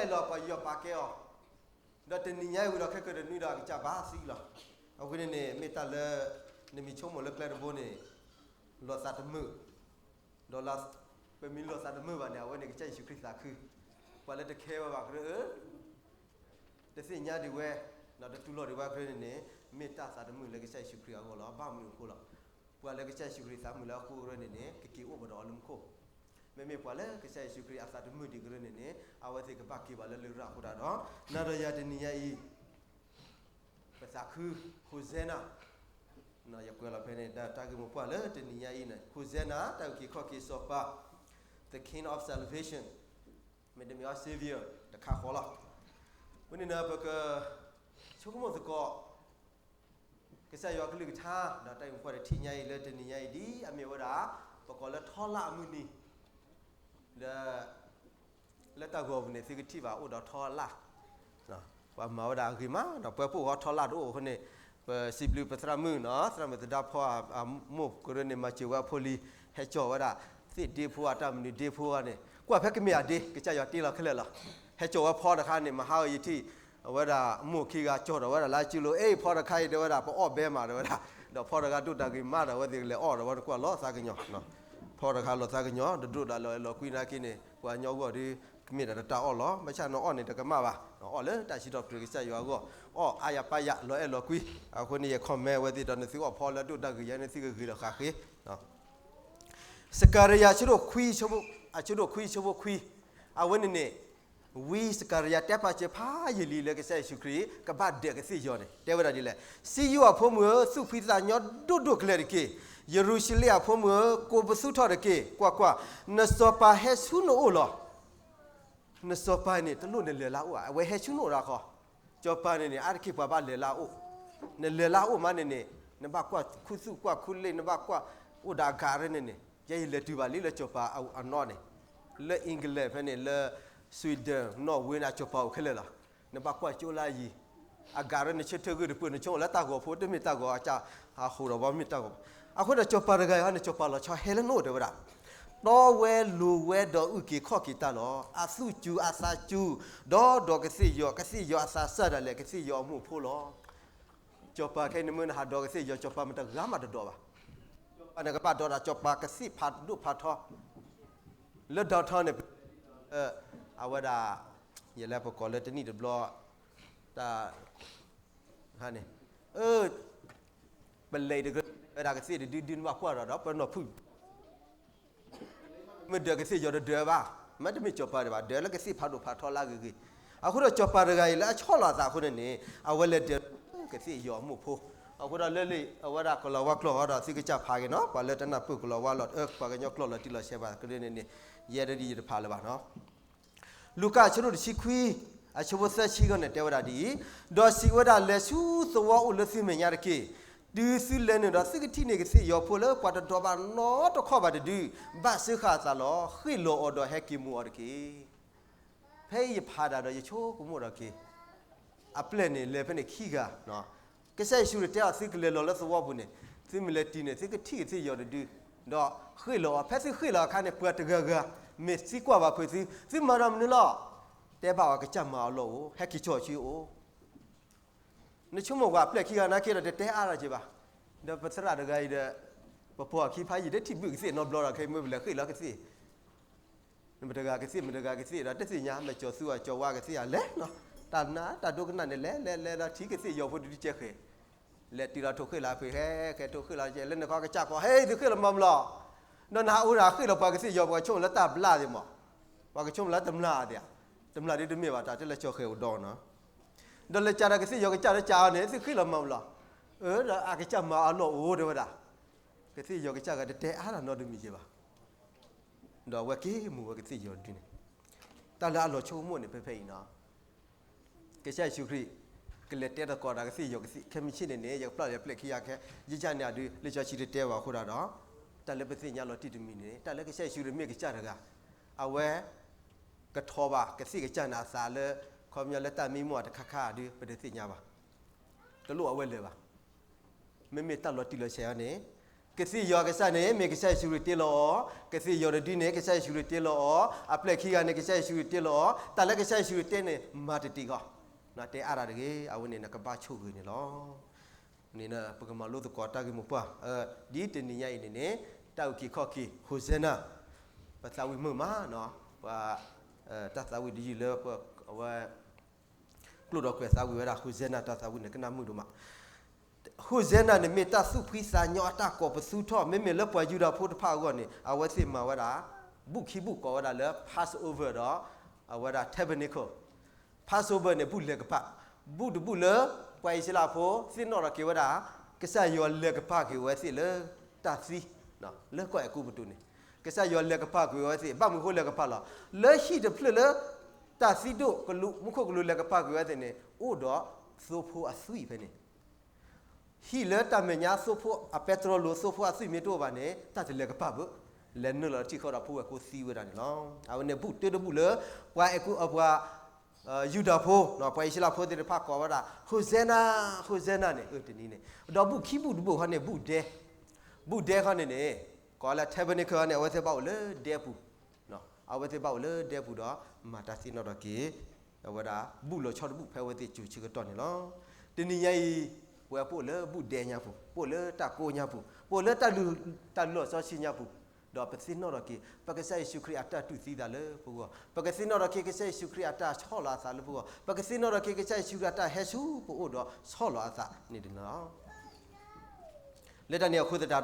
လီၤပှၤယီၤပာ်ကဲအီၤ, ဒီးတနံၤညါအံၤဝံၤဒီးခဲကနွံဒီးအကစၢ်ဘါသံလီၤ. အဃိန့ၣ်န့ၣ် မ့ၢ်တၢ်လၢ နမ့ၢ်ဆိကမိၣ်လၢကျဲတဘိန့ၣ် လီၤသးတမုာ်, ဒီး ပမ့ၢ်လီၤသးတမုာ်ဘၣ်န့ၣ် အဝဲန့ၣ်ကစၢ်ယ့ၣ်ၡူးခရံာ်သးခု, ပှၤလၢတခဲဝဲဘၣ်ကရၢ တသ့ၣ်ညါဒံးဝဲ, ဒီးတတူၢ်လိာ်ဒံးဝဲကရၢန့ၣ်န့ၣ် မ့ၢ်တၢ်သးတမုာ်လၢကစၢ်ယ့ၣ်ၡူးခရံာ်အဂီၢ်လီၤ. ဘၣ်မနုၤအဃိလီၤ. ပှၤလၢကစၢ်ယ့ၣ်ၡူးခရံာ်သးမုာ်လၢအဃိကရၢန့ၣ်န့ၣ် ကက့ၤအိၣ်ဘၣ်ဒီးအီၤလၢမူခိၣ်, မ့မ့ၢ်ပှၤလၢကစၢ်ယ့ၣ်ၡူးခရံာ်အသးတမုာ်ဒံးကရၢန့ၣ်န့ၣ် အဝဲသ့ၣ်ကဘၣ်က့ၤဘၣ်လၢလရာ်အဃိဒၣ်ဒီး နၤဒီးယၤတနံၤညါအံၤ ပသးခု, Hosanna, ယကွဲးလီၤဖဲန့ၣ် တၢ်ဂ့ၢ်မိၢ်ပှၢ်လၢတနံၤညါအံၤန့ၣ် Hosanna တၢ်အုၣ်က့ၤခီၣ်က့ၤစီၤပၤ, the King of Salvation, မ့တမ့ၢ် Savior တခါဃီလီၤ. အဃိန့ၣ် ပကဆိကမိၣ်သကိး ကစၢ်ယွၤကလုၢ်ကထါ ဒီးတၢ်ဂ့ၢ်မိၢ်ပှၢ်တထံၣ်ညါအံၤလၢတနံၤညါအံၤ ဒ်အမ့ၢ်ဝဲဒၣ် ပကိးလၢထီလၣ်အမုၢ်နံၤ လၢ လၢတၢ်ဂီၤပူၤန့ၣ် သုကထံၣ်ဘၣ်အိၣ်ဒီးထီလၣ်, ပှၤမၤဝဲဒၣ်အဂ့ၤမး ဒီးပှၤပိာ်ဃီထီလၣ်တအိၣ်အဃိန့ၣ် ပစံးဘျုးပသရၣ်မုၣ်နီၤ သရၣ်မုၣ်သဒါဖီအမိၢ်ကရၢန့ၣ် မၤစၢၤဝဲအဖိလံၤ ဟဲကၠီၣ်ဝဲဒၣ် သ့ၣ်ဒ့ဖိအတၢ်မနုၤဒ့ဖိအန့ၣ် ကွၢ်ဖဲကမ့ၢ်အဒ့ ကစၢ်ယွၤတ့လီၤခဲလၢာ်လီၤ. ဟဲကၠီၣ်ဝဲဖီတခါန့ၣ် မဟါအံၤယထံၣ် အဝဲဒၣ်မိၢ်ခံဂၤကၠီၣ်ဒီးဝဲဒၣ်လၢအစုလိၤ အ့ၣ် ဖီတခါအံၤတဲဝဲဒၣ် ပအီၣ်ဘဲမးတဲဝဲဒၣ်, ဒီးဖီတခါဒိၣ်တၢ်ဂ့ၤမးဒီး အဝဲသ့ၣ်ကလဲၤအီၣ်ဒီးဝဲနကွၢ်လီၤသးကညီၤ ဖီတခါလီၤသးကညီၤ တဒိၣ်ဒၣ်လီၤအဲၣ်လီၤကွံနာ်က့န့ၣ် ပှၤကညီအဂီၢ်ဒီး ကမ့ၢ်ဒၣ်တၢ်အီၣ်လီၤ ဘၣ်ဆၣ်နအီၣ်န့ၣ်တကမၣ်ဘၣ်, အီၣ်လၢတၢ်စံးထီၣ်ပတြၢၤကစၢ်ယွၤအဂီၢ်, အီၣ်အါယၤပါယၤ လီၤအဲၣ်လီၤကွံ, အဃိန့ၣ် ယ comment ဝဲသ့ၣ်ဒီး နသုအီၣ်ဖီလၢဒိၣ်တၢ်ဂ့ၤယၤန့ၣ် သုကဂ့ၤဒီးဃးဃ့ စကၤရယၤ အဆၢဒိၣ်ခွံ အဆၢဖိခွံ, အဝဲန့ၣ်န့ၣ် ဝံစကၤရယၤတဲပာ်စၢၤဖးယံာ်လံလၢကစၢ်ယ့ၣ်ၡူးခရံာ် ကဘၣ်ဒၢးကသ့ၣ်ယီၤန့ၣ် တဲဝဲဒၣ်ဒ်လဲၣ်, စံယိၣ်အဖိမုၣ်ဧၢ, သူၣ်ဖှံသးညီဒိၣ်ဒိၣ်ကလဲာ်တက့ၢ်. ယရူၤၡလ့ၣ်အဖိမုၣ်ဧၢ, ကိးပသူထီၣ်တက့ၢ်. ကွၢ်ကွၢ်, နစီၤပၤဟဲဆူနအိၣ်လီၤ. နစီၤပၤန့ၣ် တလိၣ်နလဲၤလၢအအိၣ်, အဝဲဟဲဆူနအိၣ်ဒၣ်ဃီ. စီၤပၤန့ၣ်န့ၣ် အါတက့ၢ်ပှၤဘၣ်လဲၤလၢအအိၣ်, နလဲၤလၢအအိၣ်မးန့ၣ်န့ၣ် နဘၣ်ကွၢ်ခူသူၣ်ကွၢ်ခူလ့ၣ် နဘၣ်ကွၢ်အိၣ်ဒီးအဂၤရၢန့ၣ်န့ၣ် ယဲယလဲၤတုၤဘၣ်လံလၢစီၤပၤအနီၢ်န့ၣ်, လၢ England ဖဲန့ၣ် လၢ Sweden, Norway န့ၣ် အစီၤပၤအိၣ်ခဲလၢာ်လီၤ. နဘၣ်ကွၢ်ကၠိလၢအယံၤ, အဂၤရၢနဆၢထၢၣ်ဂုၢ်တပၢၢ် နဆိကမိၣ်လၢတၢ်ဂီၤဖိ တမ့ၢ်တၢ်ဂီၤအကၢ်အဃိဒီး ဘၣ်မ့ၢ်တၢ်ဂီၤ, အဃိဒီးစီၤပၤတဂၤအံၤ နစီၤပၤလီၤဆီဟဲလၢနအိၣ်တဲဝဲဒၣ် တီဝဲလိၤဝဲဒီးအုၣ်က့ၤခီၣ်က့ၤတၢ်လီၤ. အသူၣ်စူၤအသးစူၤ, ဒီးဒီးကသ့ၣ်ယီၤ, ကသ့ၣ်ယီၤအသးစၢ်ဒၣ်လဲာ် ကသ့ၣ်ယီၤအမိၢ်ဖိလီၤ. စီၤပၤခဲအံၤန့ၣ်မ့ၢ်နဟးဒီးကသ့ၣ်ယီၤ စီၤပၤမတဂၤမးတဒိးဘၣ်. စီၤပၤန့ၣ်ကဘၣ်ဒီးတၢ်စီၤပၤကသ့ၣ်ဖးဒိၣ်ဖးထီ လၢ downtown န့ၣ် အဝဲဒၣ် ယလဲၤပကိးလၢတနံၣ်တဘျီ တၢ် န့ၣ် ပလဲၤတကဝဲဒၣ်ကသ့ၣ်တဒုဒုနဘၣ်ကွၢ်ဒီး ဒီးပနီၢ်ဖုၣ် မ့ၢ်ဒၢးကသ့ၣ်ယီၤတဒၢးဘၣ်, မ့တမ့ၢ်စီၤပၤဒံးဘၣ်, ဒၢးလၢကသ့ၣ်ဖးဒိၣ်ဖးထီလၢအဂ့ၤဂ့ၤ. အဃိဒီးစီၤပၤတဂၤအံၤလၢအဆီၣ်လီၤအသးအဃိန့ၣ်န့ၣ် အဝဲလဲၤဒၢးကသ့ၣ်ယီၤအမိၢ်ဖိ. အဃိဒီးလၢလံာ်အဝဲဒၣ်ကလီၤဝါကျိာ်ဃီဒီးသုကစၢ်ဖးက့ၤနီၤ, ပှၤလၢတနၢ်ပၢၢ်ကလီၤဝါလီၤ, ပှၤကညီကျိာ်လီၤတံၢ်လီၤဆဲးဘၣ်ကဒုန့ၣ်န့ၣ် ယဲဒၣ်ဒ်ယတဖးလၢၤဘၣ်နီၤ. လူၤကၣ်အဆၢဒိၣ်တဆံခွံ, အဆၢဖိသၢဆံဃီန့ၣ် တဲဝဲဒၣ်ဒ်အံၤ, ဒီးစံးဝဲဒၣ် လဲၤဆူသဝီအိၣ်လၢသုမဲာ်ညါတက့ၢ်. တုၤသုလဲၤနုာ်ဒီး သုကထံၣ်န့ၢ်ကသ့ၣ်ယီၤဖိလၢပှၤတဒိးဘၣ်နီတခီၣ်ဘၣ်တဒု, ဘၣ်စၢဃာ်အသးလီၤ. ဃ့ၣ်လီၤအီၤဒီးဟဲက့ၤမူၤအီၤတက့ၢ်. ဖဲယဖးဒၣ်ဒီးယဆိကမိၣ်ဒီးက့ၤ အပျဲၢ်န့ၣ် လဲၤဖဲန့ၣ်ခံဂၤ, ကစၢ်ယ့ၣ်ၡူးန့ၣ်တဲအီၤ သုကလဲၤလီၤလၢသဝီပူၤန့ၣ် သုမ့ၢ်လဲၤတုၤန့ၣ် သုကထံၣ်ကသ့ၣ်ယီၤတဒု, ဒီးဃ့ၣ်လီၤအီၤ. ဖဲသုဃ့ၣ်လီၤအခါန့ၣ် ပှၤတဂၤဂၤ မ့ၢ်သံကွၢ်ဘၣ်ဖုးသု, သုမၤဒီးမနုၤလီၤ. တဲဘၣ်အီၤ ကစၢ်မၤအီၤလီၤအိၣ်, ဟဲက့ၤကၠီၣ်ဆူအအိၣ် နဆိကမိၣ်ပှၤအပျဲၢ်ခံဂၤနာ်က့ဒီး တတဲအါထီၣ်က့ၤဘၣ်. ဒီးပသရၣ်တဂၤအံၤဒီး ပပှၤခံဖးယံာ်တထံၣ်ဘုၣ်ကသ့ၣ်နီတဘျီဒီး ခဲအံၤမ့ၢ်ပလဲၤဃ့ၣ်လီၤကသ့ၣ်, မတဂၤကသ့ၣ် မတဂၤကသ့ၣ်ဒီး တသ့ၣ်ညါ မ့ၢ်ကၠီၤသူအကၠီၤဝါကသ့ၣ်ဧါလဲၣ်နီၤ, တၢ်နါတၢ်ဒိကနၣ်န့ၣ် လဲၤလဲၤလဲၤဒီးထံၣ်ကသ့ၣ်ယီၤဖိတဒုကဲဃဲၤ, လဲၤတုၤလီၤထိၣ်ဃ့ၣ်လီၤဖုး ဟဲဃဲၤထိၣ်ဃ့ၣ်လီၤကဲ လၢနခီကစၢ်ကီ ဟဲ သုဃ့ၣ်လီၤမၤမလီၤ, ဒီးနဟးအိၣ်ဒီးဃ့ၣ်လီၤပှၤကသ့ၣ်ယီၤ ပှၤကဆိကမိၣ်လၢတၢ်ဘျါသ့ၣ်မး, ပှၤကဆိကမိၣ်လၢတမျၢ်သ့ၣ်ဧါ, တမျၢ်ဒ်တမ့ၢ်ဘၣ် တၢ်တဲလၢကၠီၤဃဲၤအိၣ်ဒီးနီၤ ဒီးလဲၤကးဒီးကသ့ၣ်ယီၤကစၢ်ဒီးကးအီၤန့ၣ် သုဃ့ၣ်လီၤမၤမလီၤ, အၢ ဒီးအကစၢ်မၤအလီၢ်အိၣ်တဲဝဲဒၣ်, ကသ့ၣ်ယီၤကစၢ်ဂၤတတဲအါတၢ်နီတမံၤက့ၤဘၣ်, ဒီးအဝဲက့ၤမူၤဝဲကသ့ၣ်ယီၤတဒုန့ၣ်, တၢ်လၢအလီၤဆိကမိၣ်န့ၣ်ဖဲဖဲအံၤနီၤ ကစၢ်ယ့ၣ်ၡူးခရံာ် ကလဲၤတဲသကိးတၢ်ကသ့ၣ်ယီၤကသ့ၣ် ခဲမုၢ်ဆ့ၣ်န့ၣ်န့ၣ် ယကပျၢ်လဲၤပျဲၢ်ခံဂၤခဲ ယကၢ်န့ၣ်အဒု လံာ်စီဆှံတတဲဘၣ်အဃိဒၣ်ဒီး တၢ်လၢပသ့ၣ်ညါလီၤတံၢ်တမံၤန့ၣ် တၢ်လၢကစၢ်ယ့ၣ်ၡူးတမ့ၢ်ကစၢ်တဂၤ အဝဲ ကထီၣ်ဘၣ်ကသ့ၣ်ကစၢ်န့ၣ်အသးလၢ ခီပညီလၢတၢ်မံမီၢ်တခါခါအဒု ပတသ့ၣ်ညါဘၣ်, တလိၣ်အဝဲလၢၤဘၣ်. မ့မ့ၢ်တၢ်လီၤတံၢ်လီၤဆဲးအီၤန့ၣ် ကသ့ၣ်ယီၤအကစၢ်န့ၣ် မ့ၢ်ကစၢ်ယ့ၣ်ၡူးခရံာ်တ့လီၤအီၤ, ကသ့ၣ်ယီၤတဒုန့ၣ် ကစၢ်ယ့ၣ်ၡူးခရံာ်တ့လီၤအီၤ, အပျဲၢ်ခံဂၤန့ၣ် ကစၢ်ယ့ၣ်ၡူးခရံာ်တ့လီၤအီၤ, တၢ်လၢကစၢ်ယ့ၣ်ၡူးခရံာ်တ့န့ၣ် မၤတတံာ်ဃီ, တဲအါတၢ်တဂ့ၤ, အဝဲန့ၣ်နကဘၣ်ဆိၣ်ဂ့ၤန့ၣ်လီၤ. န့ၣ် ပကမၤလိသကိးတၢ်ဂ့ၢ်မိၢ်ပှၢ်, ဒ်တနံၤညါအံၤန့ၣ်န့ၣ်, တၢ်အုၣ်က့ၤခီၣ်က့ၤ Hosanna, ပသးဝံၣ်မုာ်မး, ပှၤ တၢ်သးဝံၣ်တယုၢ်လၢ အဝဲ ကျိၣ်ဒီးကွဲၤသးဝံၣ်ဝဲဒၣ် Hosanna တၢ်သးဝံၣ်န့ၣ် ကနၣ်မုာ်ဒိၣ်မး. Hosanna န့ၣ် မ့ၢ်တၢ်သူၣ်ဖှံသးညီအတၢ်ကိးပသူထီၣ်, မ့မ့ၢ်လၢပှၤယူဒၤဖိတဖၣ်အဂီၢ်န့ၣ် အဝဲသ့ၣ်မၤဝဲဒၣ် ဘူၣ်ခံဘူၣ်ကိးဝဲဒၣ်လၢ Passover ဒီး အဝဲဒၣ် Tabernacle. Passover န့ၣ် ဘူၣ်လဲၤကပၤ, ဘူၣ်တဘူၣ်လၢ ပှၤအံၣ်စရ့လးဖိသ့ၣ်နီၣ်ထီၣ်က့ၤဝဲဒၣ် ကစၢ်ယွၤလဲၤကပၤက့ၤဝဲသ့ၣ်လၢတၢ်သံ, လၢကီၢ်အဲၤကူပတူးန့ၣ်, ကစၢ်ယွၤလဲၤကပၤက့ၤဝဲသ့ၣ်, ဘၣ်မနုၤဃိလဲၤကပၤလီၤ. လၢဟံၣ်တဖျၢၣ်လၢ တၢ်သံဒိၣ်ကလူး မူခိၣ်ကလူးလဲၤကပၤက့ၤဝဲသ့ၣ်န့ၣ် အိၣ်ဒီးသိဖိအသွံၣ်ဖဲန့ၣ် ဟံၣ်လၢတၢ်မဲာ်ညါသိဖိ အပဲတြီလိၤသိဖိအသွံၣ်မ့ၢ်တအိၣ်ဘၣ်န့ၣ် တၢ်တလဲၤကပၤဘၣ်, လဲၤနုာ်လီၤထံၣ်ဃီဒီးဖိဝဲၢ်ကိသံဝဲဒၣ်န့ၣ်လီၤ. အဝဲန့ၣ်ဘူၣ်တၢတဘူၣ်လၢ ပှၤအဲၤကူ ပှၤ ယူဒၤဖိ ပှၤအံၣ်စရ့လးဖိသ့ၣ်တဖၣ်ကိးဝဲဒၣ် Hosanna, Hosanna န့ၣ် အတနံၤန့ၣ်, ဒီးဘူၣ်ခံဘူၣ်တဘူၣ်ခီန့ၣ် ဘူၣ်ဒဲ, ဘူၣ်ဒဲခီန့ၣ်န့ၣ် ကိးလၢ Tabernacle န့ၣ် အဝဲသ့ၣ်ဘၣ်အိၣ်လၢဒဲပူၤ, အဝဲသ့ၣ်ဘၣ်အိၣ်လၢဒဲပူၤဒီး မၤတၢ်သ့ၣ်နီၣ်ထီၣ်က့ၤ အဝဲဒၣ် ဘူၣ်လီၤဆီတဘူၣ်ဖဲအဝဲသ့ၣ်စူၤဆၢကတီၢ်န့ၣ်လီၤ. တနံၤညါအံၤ ပဝဲပအိၣ်လၢဘူၣ်ဒဲညါပူၤ, ပအိၣ်လၢတၢ်ကိးညါပူၤ, ပအိၣ်လၢတၢ်လုၢ်လီၢ်စီဆှံညါပူၤ, ဒီးပသ့ၣ်နီၣ်ထီၣ်က့ၤ ပကစၢ်ယ့ၣ်ၡူးခရံာ်အတၢ်တူၢ်သံသးလၢပဂီၢ်, ပကသ့ၣ်နီၣ်ထီၣ်က့ၤ ကစၢ်ယ့ၣ်ၡူးခရံာ်အတၢ်ဆီၣ်လီၤအသးလၢပဂီၢ်, ပကသ့ၣ်နီၣ်ထီၣ်က့ၤကစၢ်ယ့ၣ်ၡူးခရံာ်အတၢ်ဟဲဆူပအိၣ်ဒီးဆီၣ်လီၤအသးန့ၣ်တနီၤ လၢတၢ်န့ၣ်အဃိသတးဒီး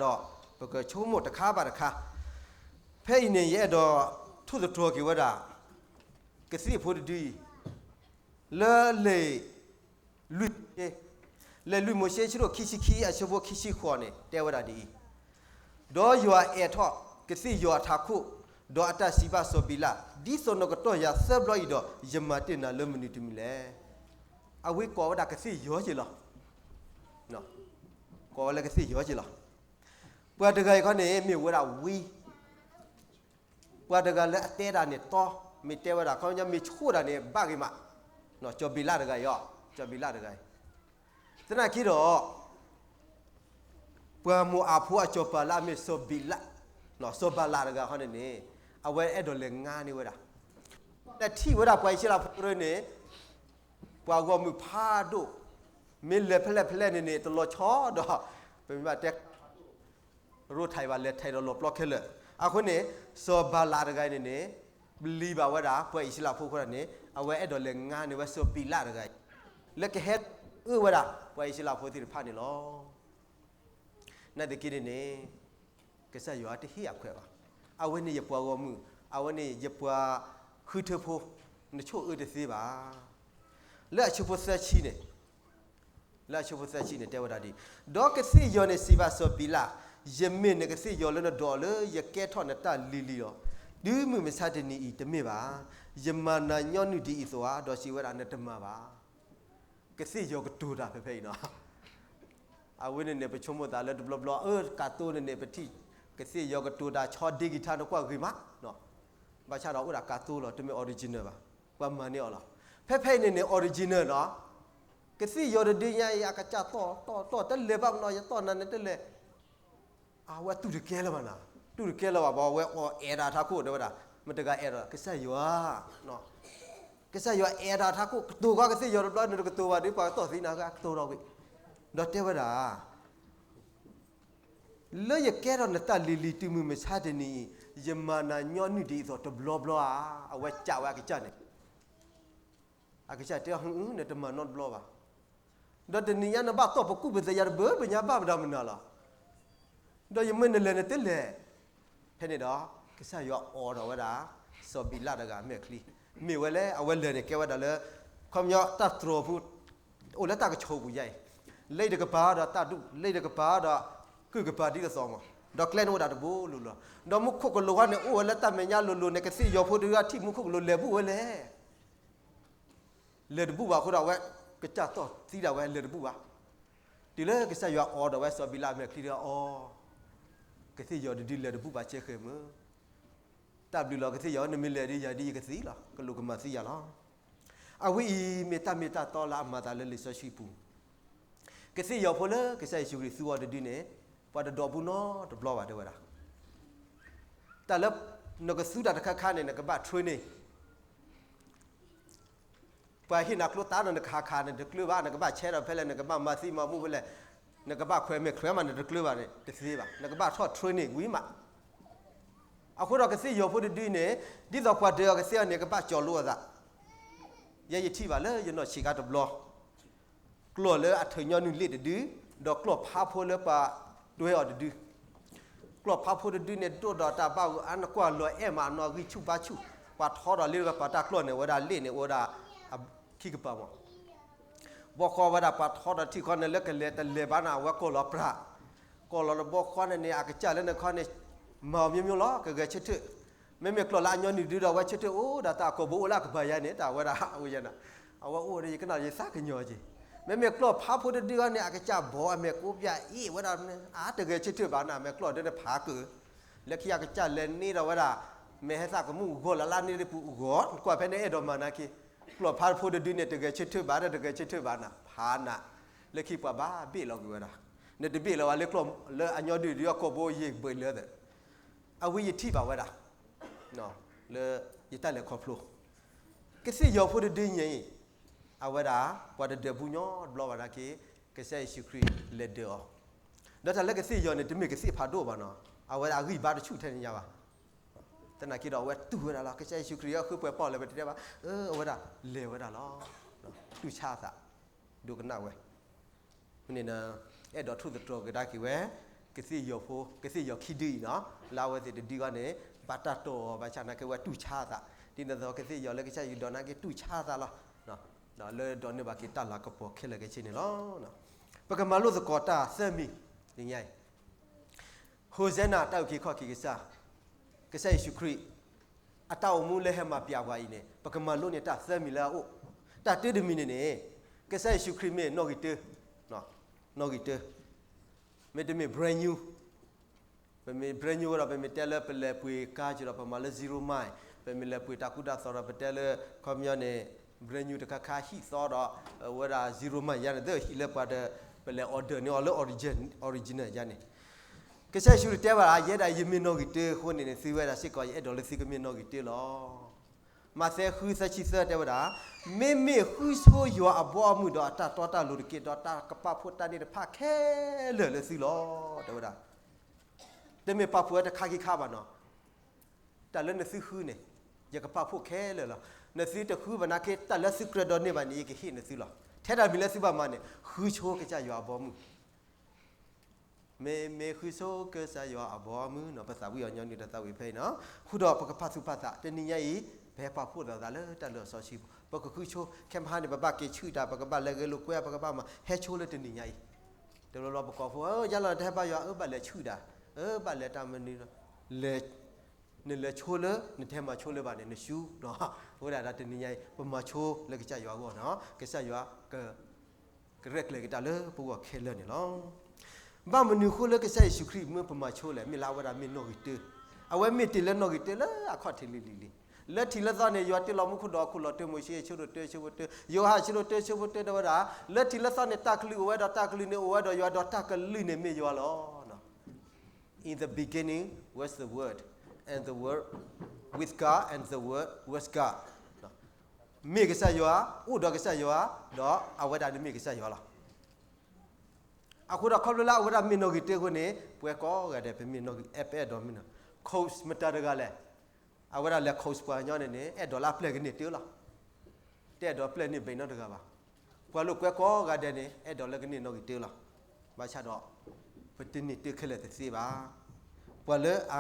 ပကဆိကမိၣ်တခါဘၣ်တခါ, ဖဲအံၤန့ၣ် ယအဲၣ်ဒိးထိၣ်သတြီၤက့ၤဝဲဒၣ် ကသ့ၣ်ဖိတဒုအံၤ, လၢလံာ်လွံၢ်မိၤၡ့, လံာ်လွံၢ်မိၤၡ့ အဆၢဒိၣ်ခံဆံခံ အဆၢဖိခံဆံဃိးန့ၣ် တဲဝဲဒၣ်ဒ်အံၤ, ဒီးယွၤအဲးထီၣ်ကသ့ၣ်ယီၤအထးခိၣ်, ဒီးအတၢ်စံးဘၣ်စီၤဘံလး, ဒ်သိးနကတီၢ်ယၤသၢဘျီအံၤဒီး ယမၤတ့ၢ်နၤလၢမနုၤတမံၤလဲၣ်. အဝဲကိးဝဲဒၣ်ကသ့ၣ်ယီၤက့ၤလီၤ. ကိးဝဲလၢကသ့ၣ်ယီၤက့ၤလီၤ. ပှၤတဂၤအံၤခီန့ၣ် မ့ၢ်ဝဲဒၣ်ဝံ ပှၤတဂၤလၢအတဲဒၣ်န့ၣ်တီ, မ့ၢ်တဲဝဲဒၣ် ခီပညီမ့ၢ်ဆိၣ်ဒၣ်န့ၣ် ဘၣ်ဂ့ၤမး, စီၤဘံလးတဂၤအံၤ, စီၤဘံလးတဂၤအံၤ, သနာ်က့ဒီး ပှၤမိၤအၤဖိအစီၤပၤလၢအမ့ၢ်စီၤဘံလး, စီၤဘၤလးတဂၤခီန့ၣ်န့ၣ် အဝဲအဲၣ်ဒိးလဲၤငါန့ၢ်ဝဲဒၣ်, လဲၤထံၣ်ဝဲဒၣ်ပှၤအံၣ်စရ့လးဖိန့ၣ် ပှၤဂီၢ်မုၢ်ဖးဒိၣ်, မ့ၢ်လဲၤဖဲလဲၣ်ဖဲလဲၣ်န့ၣ်န့ၣ် တလီၤဆီဒီး ပမ့ၢ်ဘၣ်တဲ ရိထံးဘၣ် လဲၤထံးဒီးလီၤပျီခဲလၢာ်. အဃိန့ၣ် စီၤဘၤလးတဂၤအံၤန့ၣ်န့ၣ် ပျံၤဘၣ်ဝဲဒၣ် ပှၤအံၣ်စရ့လးဖိအဃိန့ၣ် အဝဲအဲၣ်ဒိးလဲၤငါန့ၢ်ဝဲစီၤဘံလးတဂၤအံၤ, လၢကဟဲအၢဝဲဒၣ် ပှၤအံၣ်စရ့လးဖိသ့ၣ်တဖၣ်န့ၣ်လီၤ. နာ်သက့န့ၣ်န့ၣ် ကစၢ်ယွၤတဟ့ၣ်အခွဲးဘၣ်. အဝဲန့ၣ်ယပှၤဂီၢ်မုၢ်, အဝဲန့ၣ်ယပှၤဃုထၢဖိ, နဆိၣ်အၢတသ့ဘၣ်. လၢအဆၢဖိသၢဆံန့ၣ်, လၢအဆၢဖိသၢဆံန့ၣ် တဲဝဲဒၣ်ဒ်အံၤ, ဒီးကသ့ၣ်ယီၤန့ၣ်စံးဘၣ်စီၤဘံလး, ယမ့ၢ်နကသ့ၣ်ယီၤလၢနဒိးအီၤလၢယကဲထီၣ်နတၢ်လံၤလံၤလီၤ. တုၤမုၢ်မဆါတနံၤအံၤတမ့ၢ်ဘၣ်. ယမၤနၤညီနုၢ်ဒ်အံၤအသိးဧါ, ဒီးစံးဝဲဒၣ်နတမၤဘၣ်. ကသ့ၣ်ယီၤကတိၤတၢ်ဖဲဖဲအံၤနီၤ. အဝဲန့ၣ်န့ၣ် ပဆိကမိၣ်သးလၢတဘျီဘျီ အၢ ကးသိန့ၣ်န့ၣ် ပထံၣ် ကသ့ၣ်ယီၤကတိၤတၢ် ဆီဒ့ကံထါ နကွၢ်ဂ့ၤမး, ဘၣ်ဆၣ်ဒီးအိၣ်ဒၣ်ကးသိလီၤ, တမ့ၢ် original ဘၣ်, ပှၤမၤန့ၢ်အီၤလီၤ. ဖဲဖဲအံၤန့ၣ်န့ၣ် original နီၤ, ကသ့ၣ်ယီၤတဒုညါအံၤ အကစၢ်တီၢ်တီၢ်တီၢ် တလဲၤဘၣ်မနီၤ, ယတီၢ်နၤန့ၣ်တလဲၤ အဝဲတူၢ်တကဲလၢၤဘၣ်နၤ, တူၢ်တကဲလၢၤဘၣ်ဘၣ်, အဝဲအီၣ်အဲၣ်ဒၣ်ထးခိၣ်တဲဝဲဒၣ်, မတဂၤအဲၣ်ဒိး ကစၢ်ယွၤ, ကစၢ်ယွၤအဲၣ်ဒၣ်ထးခိၣ် ကတိၤဃီကသ့ၣ်ယီၤတဘျီ နတကတိၤဘၣ်ဒီး ပှၤကတီၢ်သံနၤ ကတိၤဒီးဝံၤ, ဒီးတဲဝဲဒၣ် လၢယကဲထီၣ်နတၢ်လံၤလံၤ တုၤမုၢ်မဆါတနံၤအံၤ ယမၤနၤညီနုၢ်ဒ်အံၤအသိးတဘျီဘျီဧါ, အဝဲကးဝဲအကစၢ်န့ၣ် အကစၢ်တဲအီၤ ဟု နတမၤနီတဘျီဘၣ်, ဒီးတနံၤညါနဘၣ်တီၢ်ပကူၣ်ပသယၤတဘၣ် ပညါဘၣ်မတၤမနုၤလီၤ, ဒီးယမ့ၢ်နလဲၤနတလဲၤ, ဖဲန့ၣ်ဒီး ကစၢ်ယွၤအိးထီၣ်ဝဲဒၣ် စီၤဘံလးတဂၤမဲာ်ချံ, မ့ၢ်ဝဲလဲၣ် အဝဲလဲၤန့ၣ်ကဲဝဲဒၣ်လၢ ခီပညီတၢ်တြီၤဖိ အိၣ်လၢတၢ်ကဆိးပူၤယါအံၤ, လ့တကပၤဒီးတၢ်ဒူၣ် လ့တကပၤဒီး ကုၢ်ကပၤဒ်သိးသိးမး, ဒီးကျဲန့ၣ်အိၣ်ဒၣ်တဘိလိၤလီၤ, ဒီးမူခိၣ်ကလူးခီန့ၣ် အိၣ်ဝဲလၢတၢ်မဲာ်ညါလိၤလိၤန့ၣ် ကသ့ၣ်ယီၤဖိတဂၤထံၣ်မူခိၣ်ကလူးလဲၤဘူၣ်ဝဲလဲၣ် လဲၤတဘူၣ်ဘၣ်အဃိဒီး အဝဲကစၢ်တီၢ်သံဒၣ်ဝဲလဲၤတဘူၣ်ဘၣ်, တုၤလၢကစၢ်ယွၤအိးထီၣ်ဝဲစီၤဘံလးမဲာ်ချံဒီးအီၤ, ကသ့ၣ်ယီၤတဒုလဲၤတဘူၣ်ဘၣ်စဲဃဲၤမုၢ်, တၢ်ဘျုးလီၤကသ့ၣ်ယီၤ နမ့ၢ်လဲၤဒ်ယၤဒ်ယကသံလီၤ ကလူးကမၤသံယၤလီၤ. အဝဲအံၤမ့ၢ်တၢ်မ့ၢ်တၢ်တီလၢအမၤသးလၢလံာ်စီဆှံပူၤ, ကသ့ၣ်ယီၤဖိလၢကစၢ်ယ့ၣ်ၡူးခရံာ်သူအီၤတဒုန့ၣ် ပှၤတဒိးဘူးနီတဘျီဘၣ် တဲဝဲဒၣ်. တၢ်လၢနကသူတၢ်တခါခါန့ၣ် နကဘၣ် training. ပှၤဟ့ၣ်နၤကျိသါဒီး နကဟးခး နတကျၢၤဘၣ်, နကဘၣ်ဆဲးဒီးဖဲလဲၣ်, နကဘၣ်မၤသံမၤမူဖဲလဲၣ်, နကဘၣ်ခွဲးမဲာ်ခွဲးမး နတကျၢၤဘၣ်န့ၣ် တသ့ဘၣ်. နကဘၣ်ထီၣ် training ဝံၤမး. အဃိဒီးကသ့ၣ်ယီၤဖိတဒုန့ၣ် ဒ်သိးပှၤဒၢးအီၤကသ့အီၤန့ၣ် ကဘၣ်ကၠီၤလိအသး. ယဲယထံၣ်ဘၣ်လၢယနီၢ်ဆံးခါတဘျီ ကျီၢ်လၢအထၢၣ်ညီနုၢ်လ့ၣ်တဒု, ဒီးကျီၢ်ဖးဖိလၢပှၤတွဲအီၤတဒု. ကျီၢ်ဖးဖိတဒုန့ၣ် ဒိၣ်ဒီးတၢ်ဘၣ်အၢ, အါနကွၢ်လီၤအဲၣ်မး အနီၣ်ဂံၢ်ဆူၣ်ဘါဆူၣ်, ပှၤထီဒီးလ့တဂၤ ပှၤတၢ်ကျီၢ်န့ၣ် ဝဲဒၣ်လ့ၣ်န့ၣ် အိၣ်ဝဲဒၣ်ခံကပၤမး. ဘီဃီဝဲဒၣ်ပှၤထီဒီးထံၣ်ခီန့ၣ် လၢကလဲၤတလဲၤဘၣ်နၤ အဝဲကိးလီၤပြး, ကိးလီၤတဘီဃီန့ၣ်န့ၣ် အကစၢ်လၢနခီန့ၣ် မၤအီၤမျိုးမျိုးလီၤ, ကဂဲၤဆၢထၢၣ်. မ့မ့ၢ်ကျီၢ်လၢအညီနုၢ်ဒုဒီး အဝဲဆၢထၢၣ်အိၣ်ဒၣ်တၢ်ကိာ်ဘိအိၣ်လၢအကပၤယါန့ၣ် တၢ်ဝဲဒၣ်အိၣ်ယဲနၤ, အဝဲအိၣ်ဒီးယကနၣ်ယသးကညီၤက့ၤ. မ့မ့ၢ်ကျီၢ်ဖးဖိတဒုအံၤန့ၣ် အကစၢ်ဘီအမဲာ်ကိးပၠးအ့ၣ်ဝဲဒၣ် အါတဂဲၤဆၢထၢၣ်ဘၣ်နၤ, မ့ၢ်ကျီၢ်ဒုန့ၣ်ဖးကၢၢ်, လၢခံအကစၢ်လဲၤန့ၢ်ဒီးဝဲဒၣ် မ့ၢ်ဟဲသးကမူၣ်ဂီၤလၢ်လၢ်န့ၣ်တပူၤဂီၤ, ကွၢ်ဖဲန့ၣ်အဲၣ်ဒိးမၤနၤက့ၤ. ကျီၢ်ဖးဖိတဒုန့ၣ် တဂဲၤဆၢထၢၣ်ဘၣ်ဒီး တဂဲၤဆၢထၢၣ်ဘၣ်နၤ ဖးနၤ, လၢခံပှၤဘၣ်ဘ့ၣ်လီၤကွံာ်ဝဲဒၣ်. နတဘ့ၣ်လီၤဘၣ်လၢကျီၢ်လၢအညီဒုဒီးအကိာ်ဘိယံာ်ဘၢၣ်လၢသး. အဝဲယထံၣ်ဘၣ်ဝဲဒၣ် လၢယတၢ်လဲၤခီဖျိ ကသ့ၣ်ယီၤဖိတဒုညါအံၤ, အဝဲဒၣ် ပှၤတဒၢးဘူးညီတဘျီဘၣ်နာ်က့ၤ ကစၢ်ယ့ၣ်ၡူးခရံာ်လဲၤဒၢးအီၤ, ဒီးတၢ်လၢကသ့ၣ်ယီၤန့ၣ် တမ့ၢ်ကသ့ၣ်ဖးဒိၣ်ဘၣ်နီၤ, အဝဲဒၣ်အဂံၢ်ဘါတဆူၣ်ထဲန့ၣ်ညါဘၣ်. သနာ်က့ဒီးအဝဲတူၢ်ဝဲဒၣ်လီၤ, ကစၢ်ယ့ၣ်ၡူးခရံာ်အဃုပှဲၤပီၣ်လဲၣ် ပတဲဘၣ်, အဝဲဒၣ်လဲၤဝဲဒၣ်လီၤ. တူၢ်ဆါအသး, ဒိကနၣ်ဝဲ န့ၣ် အဲၣ်ဒိးထူၣ်သတြီၤကဒါက့ၤဝဲ ကသ့ၣ်ယီၤဖိ ကသ့ၣ်ယီၤခံဒုအံၤနီၤ, လၢအဝဲသ့ၣ်တဒုအံၤန့ၣ် ဘၣ်တၢ်တီၢ်အီၤ ဘၣ်ဆၣ်နာ်က့ၤဝဲတူၢ်ဆါအသး, ဒ်န့ၣ်အသိးကသ့ၣ်ယီၤလၢကစၢ်ယွၤဒိးနာ်က့ၤတူၢ်ဆါအသးလီၤ. ဒီးလၢဒိးန့ၢ်ဘၣ်က့ၤတၢ်လၤကပီၤခဲလၢာ်ခဲဆ့န့ၣ်လီၤ. ပကမၤလိသကိးတၢ်သၢမံၤ တနံၤညါအံၤ ဟိၣ်စဲနၤ တၢ်အုၣ်က့ၤခီၣ်က့ၤကစၢ်, ကစၢ်ယ့ၣ်ၡူးခရံာ် အတၢ်အိၣ်မူလၢဟဲမၤပျးပှၤအံၤန့ၣ် ပကမၤလိန့ၢ်တၢ်သၢမံၤလၢအအိၣ်, တၢ်တၢတမံၤန့ၣ်န့ၣ် ကစၢ်ယ့ၣ်ၡူးခရံာ်မ့ၢ်နီၣ်ဂံၢ်တၢ, နီၣ်ဂံၢ်တၢ, မ့တမ့ၢ် brand new, ပမ့ၢ် brand new ဝဲဒီး ပမ့ၢ်တဲလၢပလဲၤပှ့ၤကါကဒီး ပမၤလၢ zero mile, ပမ့ၢ်လဲၤပှ့ၤတၢ်ကူတၢ်သိးဒီး ပတဲလၢ ခီပညီန့ၣ် brand new တခါခါဟံၣ်သီဒီး ဝဲဒၣ် zero mile ယါန့ၣ် သၢဟံၣ်လၢပှၤဒီး ပလဲၤ order န့ၢ်အီၤလၢ origin, original ယါန့ၣ် ကစၢ်ယ့ၣ်ၡူးခရံာ်တဲဝဲဒၣ် ယဲဒၣ်ယမ့ၢ်နီၣ်ဂံၢ်တၢအဃိန့ၣ်န့ၣ် သုဝဲဒၣ်စ့ၢ်ကီး ယအဲၣ်ဒိးလၢသုကမ့ၢ်နီၣ်ဂံၢ်တၢလီၤ. မးသဲ ဃု သၢဆံသၢ တဲဝဲဒၣ်, မ့မ့ၢ်ဃုဆိယွၤအဘီအမုၢ်ဒီးအတၢ်တီတၢ်လိၤတက့ၢ်, ဒီးတၢ်ကပာ်ဖှိၣ်တၢ်န့ၣ်တဖၣ်ခဲလၢာ်လၢသုလီၤ တဲဝဲဒၣ်. တမ့ၢ်ပာ်ဖှိၣ်ဝဲတခါခံခါဘၣ်နီၤ, တၢ်လၢနသုဃုန့ၣ် ယကပာ်ဖှိၣ်ခဲလၢာ်လီၤ. နသုတဃုဘၣ်နာ်က့ တၢ်လၢသုကြၢးဒိးန့ၢ်ဘၣ်န့ၣ် ယကဟ့ၣ်နသုလီၤ. ထဲတၢ်မံၤလၢသုဘၣ်မၤန့ၣ် ဃုဆိကစၢ်ယွၤအဘီအမုၢ် မ့မ့ၢ်ဃုဆိကစၢ်ယွၤအဘီအမုၢ်နီၤ, ပသးဝံၣ်အီၤညီနုၢ်တၢ်သးဝံၣ်ဖဲအံၤနီၤ. ဃုာ်ဒီးပကပာ်သူၣ်ပာ်သး တနံၤညါအံၤ ပဟဲပာ်ဖှိၣ်သးလၢတၢ်လၢာ်စီဆှံ, ပကဃုဆိ, ခဲမဟါန့ၣ် ပဘၣ်က့ၤဆူၣ်တၢ်, ပကဘၣ်လဲၤဂဲၤလိာ်ကွဲ, ပကဘၣ်မၤဟဲဆိလၢတနံၤညါအံၤ. တဘျီဘျီပကိးဖိ, ယါလီၤနတဟဲဘါယွၤ, အၢ ဘၣ်လဲၤဆူၣ်တၢ်, အၢ ဘၣ်လဲၤတၢ်မနုၤလီၤ. လဲၤ, နလဲၤဆိလၢ နတဟဲမၤဆိလၢၤဘၣ်န့ၣ် နဆူၣ်နီၤ. အဃိဒၣ်တနံၤညါအံၤ ပမၤဆိလၢကစၢ်ယွၤအဂီၢ်နီၤ, ကစၢ်ယွၤက ကရဲၣ်ကျဲၤက့ၤတၢ်လၢပဂီၢ်ခဲလၢာ်န့ၣ်လီၤ. ဘၣ်မနုၤအဃိလၢကစၢ်ယ့ၣ်ၡူးခရံာ်မၢပမၤဆိလဲၣ်, မ့ၢ်လၢအဝဲဒၣ်မ့ၢ်နီၣ်ဂံၢ်တၢ, အဝဲမ့ၢ်တ့ၢ်လၢနီၣ်ဂံၢ်တၢလၢအခီၣ်ထံးလံၤလံၤလံၤ. လၢထံးလၢသီန့ၣ် ယွၤတ့လီၤမူခိၣ်ဒီးဟီၣ်ခိၣ်လီၤ, တၢမိၤၡ့ ဆၢဒိၣ်တၢ ဆၢဖိတၢ, ယိၤဟၣ် ဆၢဒိၣ်တၢ ဆၢဖိတၢ တဲဝဲဒၣ်, လၢထံးလၢသီန့ၣ် တၢ်ကလုၢ်အိၣ်ဝဲဒီးတၢ်ကလုၢ်န့ၣ်အိၣ်ဝဲဒီးယွၤ, ဒီးတၢ်ကလုၢ်န့ၣ်မ့ၢ်ယွၤလီၤ. In the beginning was the Word, and the Word with God, and the Word was God. မ့ၢ်ကစၢ်ယွၤ, အိၣ်ဒီးကစၢ်ယွၤ, ဒီးအဝဲဒၣ်န့ၣ်မ့ၢ်ကစၢ်ယွၤလီၤ. အဃိဒီးခီဖျိလၢအဝဲဒၣ်မ့ၢ်နီၣ်ဂံၢ်တၢအဃိန့ၣ် ပှၤကိးဂၤဒဲး ပမ့ၢ်နီၣ်ဂံၢ်, အဲၣ်ပအဲၣ်ဒိးမ့ၢ်နီၣ်, coach မတၤတဂၤလဲၣ်, အဝဲဒၣ်လဲၤ coach ပှၤကညီန့ၣ်န့ၣ် အဲၣ်ဒိးလၢအပျဲၢ်ကန့ၢ်တၢလီၤ. တအဲၣ်ဒိးပျဲၢ်န့ၢ်ဘၣ်နီတဂၤဘၣ်. ပှၤလိာ်ကွဲကိးဂၤဒဲးန့ၣ် အဲၣ်ဒိးလၢကန့ၢ်နီၣ်ဂံၢ်တၢလီၤ. ဘၣ်ဆၣ်ဒီး ပတန့ၢ်တၢခဲလၢာ်တသ့ဘၣ်. ပှၤလၢအ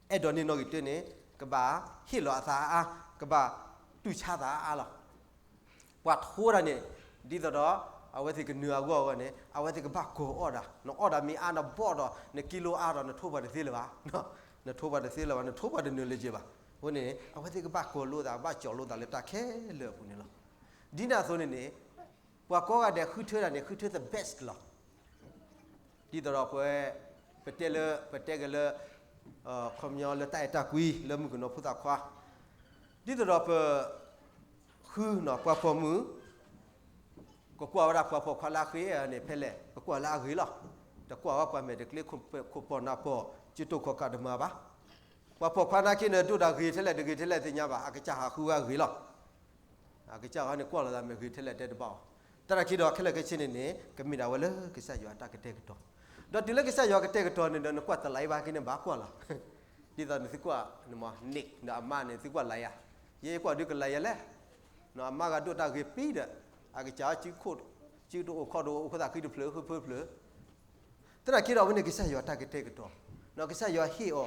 အဲၣ်ဒိးန့ၢ်နီၣ်ဂံၢ်တၢန့ၣ် ကဘၣ်ဟ့ၣ်လီၤအသးအါအါ, ကဘၣ်တူၢ်ဆါသးအါအါလီၤ. ပှၤထိတၢ်န့ၣ် ဒ်သိးဒီး အဝဲသ့ၣ်ကနုာ်အဂီၢ်အဂီၢ်န့ၣ် အဝဲသ့ၣ်ကဘၣ်ကိးအီၣ်ဒၣ်, နအီၣ်ဒၣ်မ့ၢ်အါနဘီၣ်ဒီး နကံလိအါဒီး နထိပှၤတသ့လၢၤဘၣ်, နထိပှၤတသ့လၢၤဘၣ်, နထိပှၤတနုာ်လၢၤဘၣ်. အဃိန့ၣ် အဝဲသ့ၣ်ကဘၣ်ကိးလိာ်သး ကဘၣ်ကၠီၤလိာ်သးလၢတၢ်ခဲလၢာ်အပူၤန့ၣ်လီၤ. ဒ်န့ၣ်အသိးန့ၣ်န့ၣ် ပှၤကိးဂၤဒဲးဃုထၢတၢ်န့ၣ် ဃုထၢ the best လီၤ. ဒ်သိးဒီးပဝဲ ပတဲလၢ ပတဲက့ၤလၢ ခီပညီလၢတၢ်အဲၣ်တၢ်ကွံလၢမုၣ်ကနီၤဖိသၣ်ခွါ, ဒ်သိးဒီးပ ဃုနီၤ ပှၤပိာ်မုၣ် ကကွၢ်ဝဲဒၣ်ပှၤပိာ်ခွါလၢအဃ့န့ၣ် ဖဲလဲၣ် ကကွၢ်လၢအဂ့ၤလီၤ. တကွၢ်ဝဲပှၤမဲာ်တကျ့ခိၣ်ပီၢ်နၢ်ပီၢ် စုတိာ်ခီၣ်ကးတမၤဘၣ်. ပှၤပိာ်ခွါနာ်က့န့ၣ် ဒိၣ်တၢ်ဂ့ၤထဲလဲၣ်တဂ့ၤထဲလဲၣ်သ့ၣ်ညါဘၣ်, အကစၢ်ဟးဃုဝဲအဂ့ၤလီၤ. အကစၢ်ဟီန့ၣ်ကွၢ်လိာ်သးမဲာ်ဂ့ၤထဲလဲၣ်တဲတဘၣ်အီၤ. တၢ်တၢ်ခံဒီးခဲလၢာ်ခဲဆ့န့ၣ်န့ၣ် ကမ့ၢ်ဒၣ်ဝဲလၢကစၢ်ယွၤအတၢ်ကတဲာ်ကတီၤ, ဒီးတုၤလၢကစၢ်ယွၤကတဲာ်ကတီၤန့ၣ်ဒီး နကွၢ်တလးအံၤဘၣ်က့န့ၣ်ဘၣ်ကွၢ်လီၤ. ဒ်သိးနသုကွၢ် Nick ဒီးအမါန့ၣ် သုကွၢ်လၢယၤ, ယဲယကွၢ်ဒုးကလၢယၤလဲၣ်. အမါဂၤဒိၣ်တၢ်ဂ့ၤပံဒီး အကစၢ်စုခိၣ် စုတအိၣ်ခီၣ်တအိၣ် အိၣ်ခိၣ်သးဃံတဖျၢၣ်ဃုဖၢဖျၢၣ်. သနာ်က့ဒီးအဝဲန့ၣ်ကစၢ်ယွၤတၢ်ကတဲာ်ကတီၤ, ဒီးကစၢ်ယွၤဟ့ၣ်အီၤ,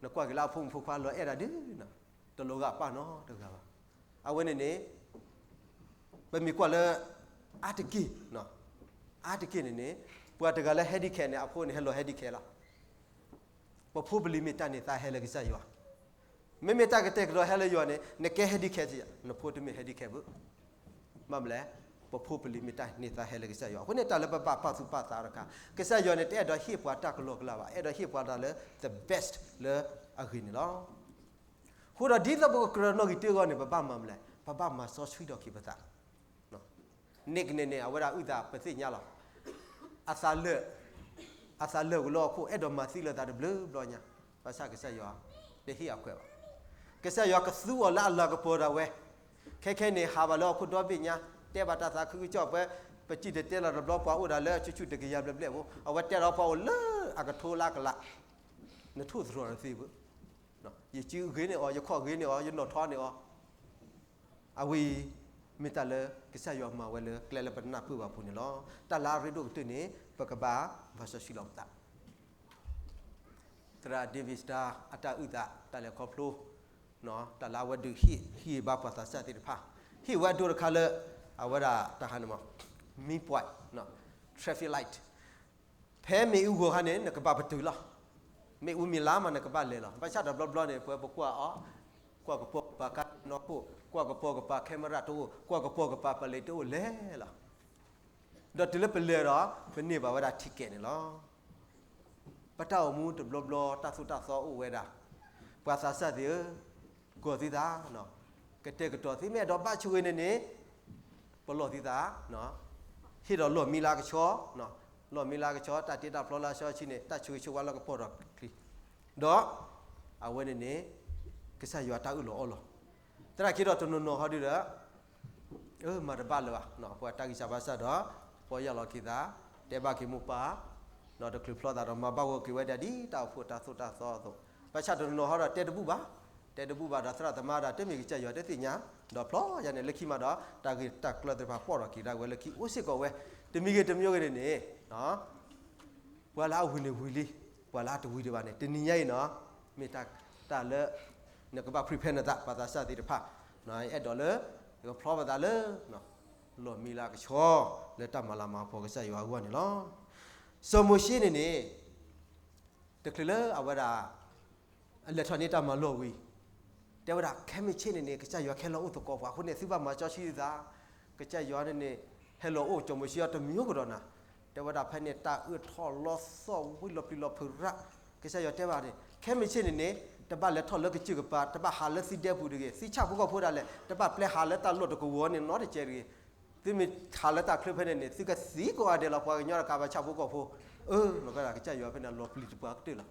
နကွၢ်က့ၤလၢအဖိမုၣ်ဖိခွါလီၤအဲၣ်ဒၣ်ဒုး, တလိၣ်ဂၤပၢ်နီတဂၤဘၣ်. အဝဲန့ၣ်န့ၣ် ပမ့ၢ်ကွၢ်လၢ အါတက့ၢ်, အါတက့ၢ်န့ၣ်န့ၣ် ပှၤတဂၤလၢ handicap န့ၣ် အဖိန့ၣ်ဟဲလီၤ handicap လီၤ. ပဖိပလံၤမ့ၢ်တၢ်န့ၢ်သါဟဲလၢကစၢ်ယွၤ, မ့မ့ၢ်တၢ်ကတဲာ်ကတီၤဟဲလၢယွၤန့ၣ် နကဲ handicap နဖိတမ့ၢ် handicap ဘၣ်. မ့ၢ်မနုၤလဲၣ်, ပဖိပလံၤမ့ၢ်တၢ်န့ၢ်သါဟဲလၢကစၢ်ယွၤ. အဃိန့ၣ်တၢ်လၢပဘၣ်ပာ်သူၣ်ပာ်သးတခါ, ကစၢ်ယွၤန့ၣ် တအဲၣ်ဒိးဟ့ၣ်ပှၤတၢ်ကလီကလီဘၣ်, အဲၣ်ဒိးဟ့ၣ်ပှၤတၢ်လၢ the best လၢအဂ့ၤန့ၣ်လီၤ. အဃိဒီးဒ်သိးပကကြၢးနီၣ်ဂံၢ်တၢအဂီၢ်န့ၣ် ပဘၣ်မၤမနုၤလဲၣ်, ပဘၣ်မၤစီဆှံထီၣ်က့ၤပသး Nick န့ၣ်န့ၣ် အဝဲဒၣ်အုၣ်သးပသ့ၣ်ညါလီၤ. အသးလၢာ်, အသးလၢာ်ဝံၤလၢဟီၣ်ခိၣ် အဲၣ်ဒိးမၤသံလၢၤသးတဘျုးဘျီညါ, ဘၣ်ဆၣ်ကစၢ်ယွၤတဟ့ၣ်အခွဲးဘၣ်. ကစၢ်ယွၤကသူအီၤလၢအလၤကပီၤဒၣ်ဝဲ, ခဲခဲန့ၣ် ဟးဘၣ်လၢဟီၣ်ခိၣ်ဒီဘ့ၣ်ညါ, တဲဘၣ်တၢ်သးခုကစီၣ်ပှဲၤ, ပစံၣ်တဲၤတဲလီၤတဘျီ ပှၤအိၣ်ဒၣ်လၢဆူၣ်ဆူၣ်တကယၤဘျဲၣ်ဘျဲၣ်ဖိ, အဝဲတဲဒီးပှၤအိၣ်လၢအကထိလၢအကလး, နထိၣ်သတြီၤတသ့ဘၣ်. ယစုဂ့ၤန့ၢ်အီၤ, ယခီၣ်ဂ့ၤန့ၢ်အီၤ, ယနီၣ်ထီန့ၢ်အီၤ. အဝဲအံၤ မ့ၢ်တၢ်လၢကစၢ်ယွၤမၤဝဲလၢကျဲလၢပနၢ်ပၢၢ်ဘၣ်အပူၤန့ၣ်လီၤ. တၢ်လၢအရ့ဒိၣ်ကတၢၢ်န့ၣ် ပကဘၣ်မၤစီဆှံလီၤပသး. သရၣ် David Starr အတၢ်အုၣ်သး တၢ်လဲၤခီဖျိ, တၢ်လၢအဝဲဒုးဟ့ၣ်ဂံၢ်ဘါပှၤသးစၢ်သ့ၣ်တဖၣ်, ဟ့ၣ်ဝဲအဒိတခါလၢ အဝဲဒၣ်တၢ်ဟးန့ၣ်မး မံပှဲၤ traffic light ဖဲမ့ၣ်အူဂီၤခါန့ၣ် နကဘၣ်ပတုာ်လီၤ. မ့ၣ်အူမ့ၢ်လါမး နကဘၣ်လဲၤလီၤ. ဘၣ်ဆၣ်ဒီးဘျီဘျီန့ၣ် ပှၤပကွၢ်အီၤ, ကွၢ်ကပီၤကပၤကါနီၢ်ခိၣ်, ကွၢ်ကပီၤကပၤ camera တအိၣ်, ကွၢ်ကပီၤကပၤ ပလံၤတအိၣ်လဲၤလီၤ. ဒီးတုၤလၢပလဲၤဒီး ပန့ၢ်ဘၣ်ဝဲဒၣ် ticket န့ၣ်လီၤ. ပတၢ်အိၣ်မူတဘျီဘျီ တၢ်သိၣ်တၢ်သီအိၣ်ဝဲဒၣ်, ပှၤသးစၢ်သ့ၣ်ဧၢ, ကီၤသုသး, ကတဲာ်ကတီၤသု, မ့ၢ်အဲၣ်ဒိးဘၣ်ဆိၣ်ဂ့ၤန့ၣ်န့ၣ် ပလီၢ်သုသး, ဟ့ၣ်ဒီးလီၢ်မံလၢကဆီ, လီၢ်မံလၢကဆီ တၢ်တ့တၢ်ဖျီလၢအစီဆှံန့ၣ် တၢ်ဆိၣ်ဂ့ၤဆိၣ်ဝါလၢကပီၤထီၣ်ချံ, ဒီး အဝဲန့ၣ်န့ၣ် ကစၢ်ယွၤတၢ်အၢၣ်လီၤအီလီၤ. သနာ်က့ဒီးတနီၤနီၤဟီဒုဒီး မၤတဘၣ်လၢၤဘၣ်, ပှၤတၢ်ဂံၢ်စၢ်ဘါစၢ်ဒီး ပီၢ်ယၢ်လီၤက့ၤသး, တဲဘၣ်က့ၤမိၢ်ပၢ်, ဒီးတချုးဖျီသးဒီးမၤဘၣ်ဂီၤက့ၤဝဲဒၣ်ဒ်တၢ်အိၣ်ဖှိၣ်တၢ်သိၣ်တၢ်သီအသိး, ဘၣ်ဆၣ်တနီၤနီၤဟီဒီးတဲတဘူၣ်ဘၣ်, တဲတဘူၣ်ဘၣ်ဒီးသရၣ်သမါဒီးတမ့ၢ်ကစၢ်ယွၤတသ့ၣ်ညါ, ဒီးဖျီယၤန့ၣ် လၢခံမးဒီး တၢ်ဂ့ၢ်တၢ်ကျိၤသ့ၣ်တဖၣ်ပီၢ်ထီၣ်က့ၤဒၣ်ဝဲလၢခံအိၣ်စ့ၢ်ကီးဝဲ, တမံၤဂ့ၤတမံၤဂ့ၤန့ၣ်န့ၣ် ပှၤလၢအဝံၤန့ၣ်ဝံၤလံ, ပှၤလၢအတဝံၤဒံးဘၣ်န့ၣ် တနံၤညါအံၤနီၤ, မ့ၢ်တၢ်လၢ နကဘၣ် prepare နသး ပှၤသးစၢ်သ့ၣ်တဖၣ်, အဲၣ်ဒိးလၢယကဖျီပသးလၢ လီၢ်မံလၢကဆီ လၢတၢ်မၤလၤမၤကပီၤကစၢ်ယွၤအဂီၢ်န့ၣ်လီၤ. စီၤမိၤၡ့န့ၣ်န့ၣ် တချုးလၢအဝဲဒၣ် အလဲၤထီၣ်န့ၢ်တၢ်မၤလိာ်ဝံၤ တဲဝဲဒၣ် ခဲမုၢ်ဆ့ၣ်န့ၣ်န့ၣ် ကစၢ်ယွၤကဟဲလီၤအိၣ်သကိးပှၤအဃိန့ၣ် သုဘၣ်မၤစီဆှံသုသး, ကစၢ်ယွၤန့ၣ်န့ၣ် ဟဲလီၤအိၣ်စီၤမိၤၡ့အီၤတမံၤကဒီးနၤ, တဲဝဲဒၣ်ဖဲန့ၣ် တၢ်အၢၣ်ထီၣ်လီသီၣ်ဝံၤလီၤပျံၤလီၤဖုးရၣ်, ကစၢ်ယွၤတဲဘၣ်န့ၣ် ခဲမုၢ်ဆ့ၣ်န့ၣ်န့ၣ် တဘၣ်လဲၤထီၣ်လၢကစၢၢ်ကပၤ, တဘၣ်ဟးလၢသံဒဲပူၤတဂ့ၤ, သံဆၣ်ဖိကီၢ်ဖိဒၣ်လဲာ် တဘၣ်ပျဲဟးလၢတၢ်လီၢ်တကဝီၤန့ၣ်နီတစဲးတဂ့ၤ, သုမ့ၢ်ဟးလၢတၢ်ချၢဖဲန့ၣ်န့ၣ် သုကသံကိးဂၤဒဲးလီၤ ပှၤကညီတကးဘၣ်ဆၣ်ဖိကီၢ်ဖိ, အၢ လီၤကဒၣ်ကစၢ်ယွၤဖဲန့ၣ် လီၤပျံၤတပှၤကတၢၢ်လီၤ.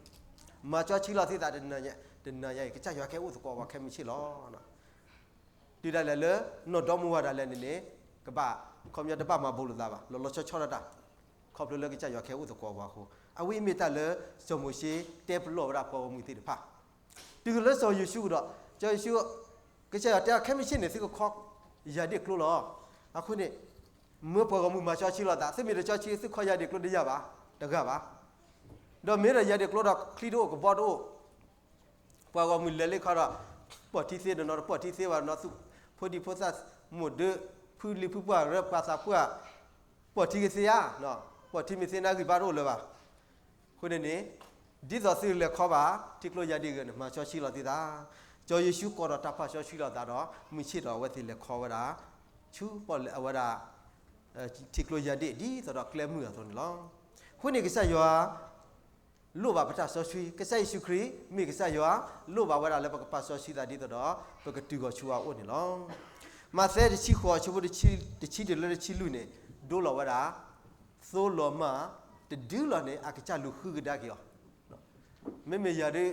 မၤစီဆှံလီၤသုသးတနၤညါ, တနၤညါအံၤ ကစၢ်ယွၤကဟဲအိၣ်သကိးပှၤခဲမုၢ်ဆ့ၣ်လီၤ. တုၤဒၣ်လဲာ်လၢ နီၢ်ဒီမါဝၤဒၣ်လဲာ်န့ၣ်န့ၣ် ကဘၣ် ခီပညီတဘၣ်မၤဘူးလိာ်သးဘၣ်, လီၤလီၤဆီဆီဒၣ်တၢ်, ခီဖျိလၢကစၢ်ယွၤကဟဲအိၣ်သကိးပှၤအဃိ, အဝဲအံၤမ့ၢ်တၢ်လၢ စီၤမိၤၡ့တဲပလီၢ်ဝဲဒၣ်ပှၤဂီၢ်မုၢ်သ့ၣ်တဖၣ်, တုၤလၢစီၤယိၤၡူကဒီး, စီၤယိၤၡူ ကစၢ်ယွၤတဲအီၤ ခဲမုၢ်ဆ့ၣ်န့ၣ် သုကခီယၤဒ့ၣ်ကျိလီၤ. အဃိန့ၣ် မၢပှၤဂီၢ်မုၢ်မၤစီဆှံလိာ်သး, သုမ့ၢ်တစီဆှံ သုခီယၤဒ့ၣ်ကျိတယၤဘၣ်, တဂၤဘၣ်. ဒီးမ့ၢ်ဒီးယၤဒ့ၣ်ကျိဒီးချံတအိၣ်ကဘီတအိၣ်, ပှၤဂီၢ်မုၢ်လဲၤလၢခီဒီး ပီၢ်ထံသ့တနီၤ, ပီၢ်ထံသ့ဘၣ်တနီၤ, ဖိဒံဖိသၣ်မိၢ်ဒၢ ဖုလံၤဖုပှၢ်ရၢ ပှၤသးပှၢ်, ပီၢ်ထံကသ့ဧါ, ပီၢ်ထံမ့ၢ်သ့နါဂံၢ်ဘါတအိၣ်လၢၤဘၣ်. အဃိန့ၣ်န့ၣ် ဒ်သိးသုလဲၤခီဘၣ် ထံကျိယၤဒ့ၣ်ဂ့ၤန့ၣ် မၤစီဆှံလီၤသုသး, စီၤယိၤၡူကိးဒီးတၢ်ပာ်စီဆှံလီၤသးဒီး မုၢ်ဆ့ၣ်ဒီးအဝဲသ့ၣ်လဲၤခီဝဲဒၣ် ဆူပီၣ်လဲၣ်အဝဲဒၣ် ထံကျိယၤဒ့ၣ် ဒ်သိးဒီးကျဲမုၢ်အသိးန့ၣ်လီၤ. အဃိန့ၣ်ကစၢ်ယွၤ လိၣ်ဘၣ်ပတၢ်စီဆှံ, ကစၢ်ယ့ၣ်ၡူးခရံာ် မ့ၢ်ကစၢ်ယွၤ လိၣ်ဘၣ်ဝဲဒၣ်လၢပကပာ်စီဆှံသးဒ်သိးဒီး ပကတုၤဃီၤဆူအအိၣ်န့ၣ်လီၤ. မးသဲတဆံဃိး အဆၢဖိတဆံတၢတုၤလၢတဆံလွံၢ်န့ၣ် ဒိလီၤဝဲဒၣ် သိလီၤမၢ် တဒုလီၤန့ၣ် အကစၢ်လူၤဃုကဒါက့ၤအီၤ. မ့မ့ၢ်ယၤဒုး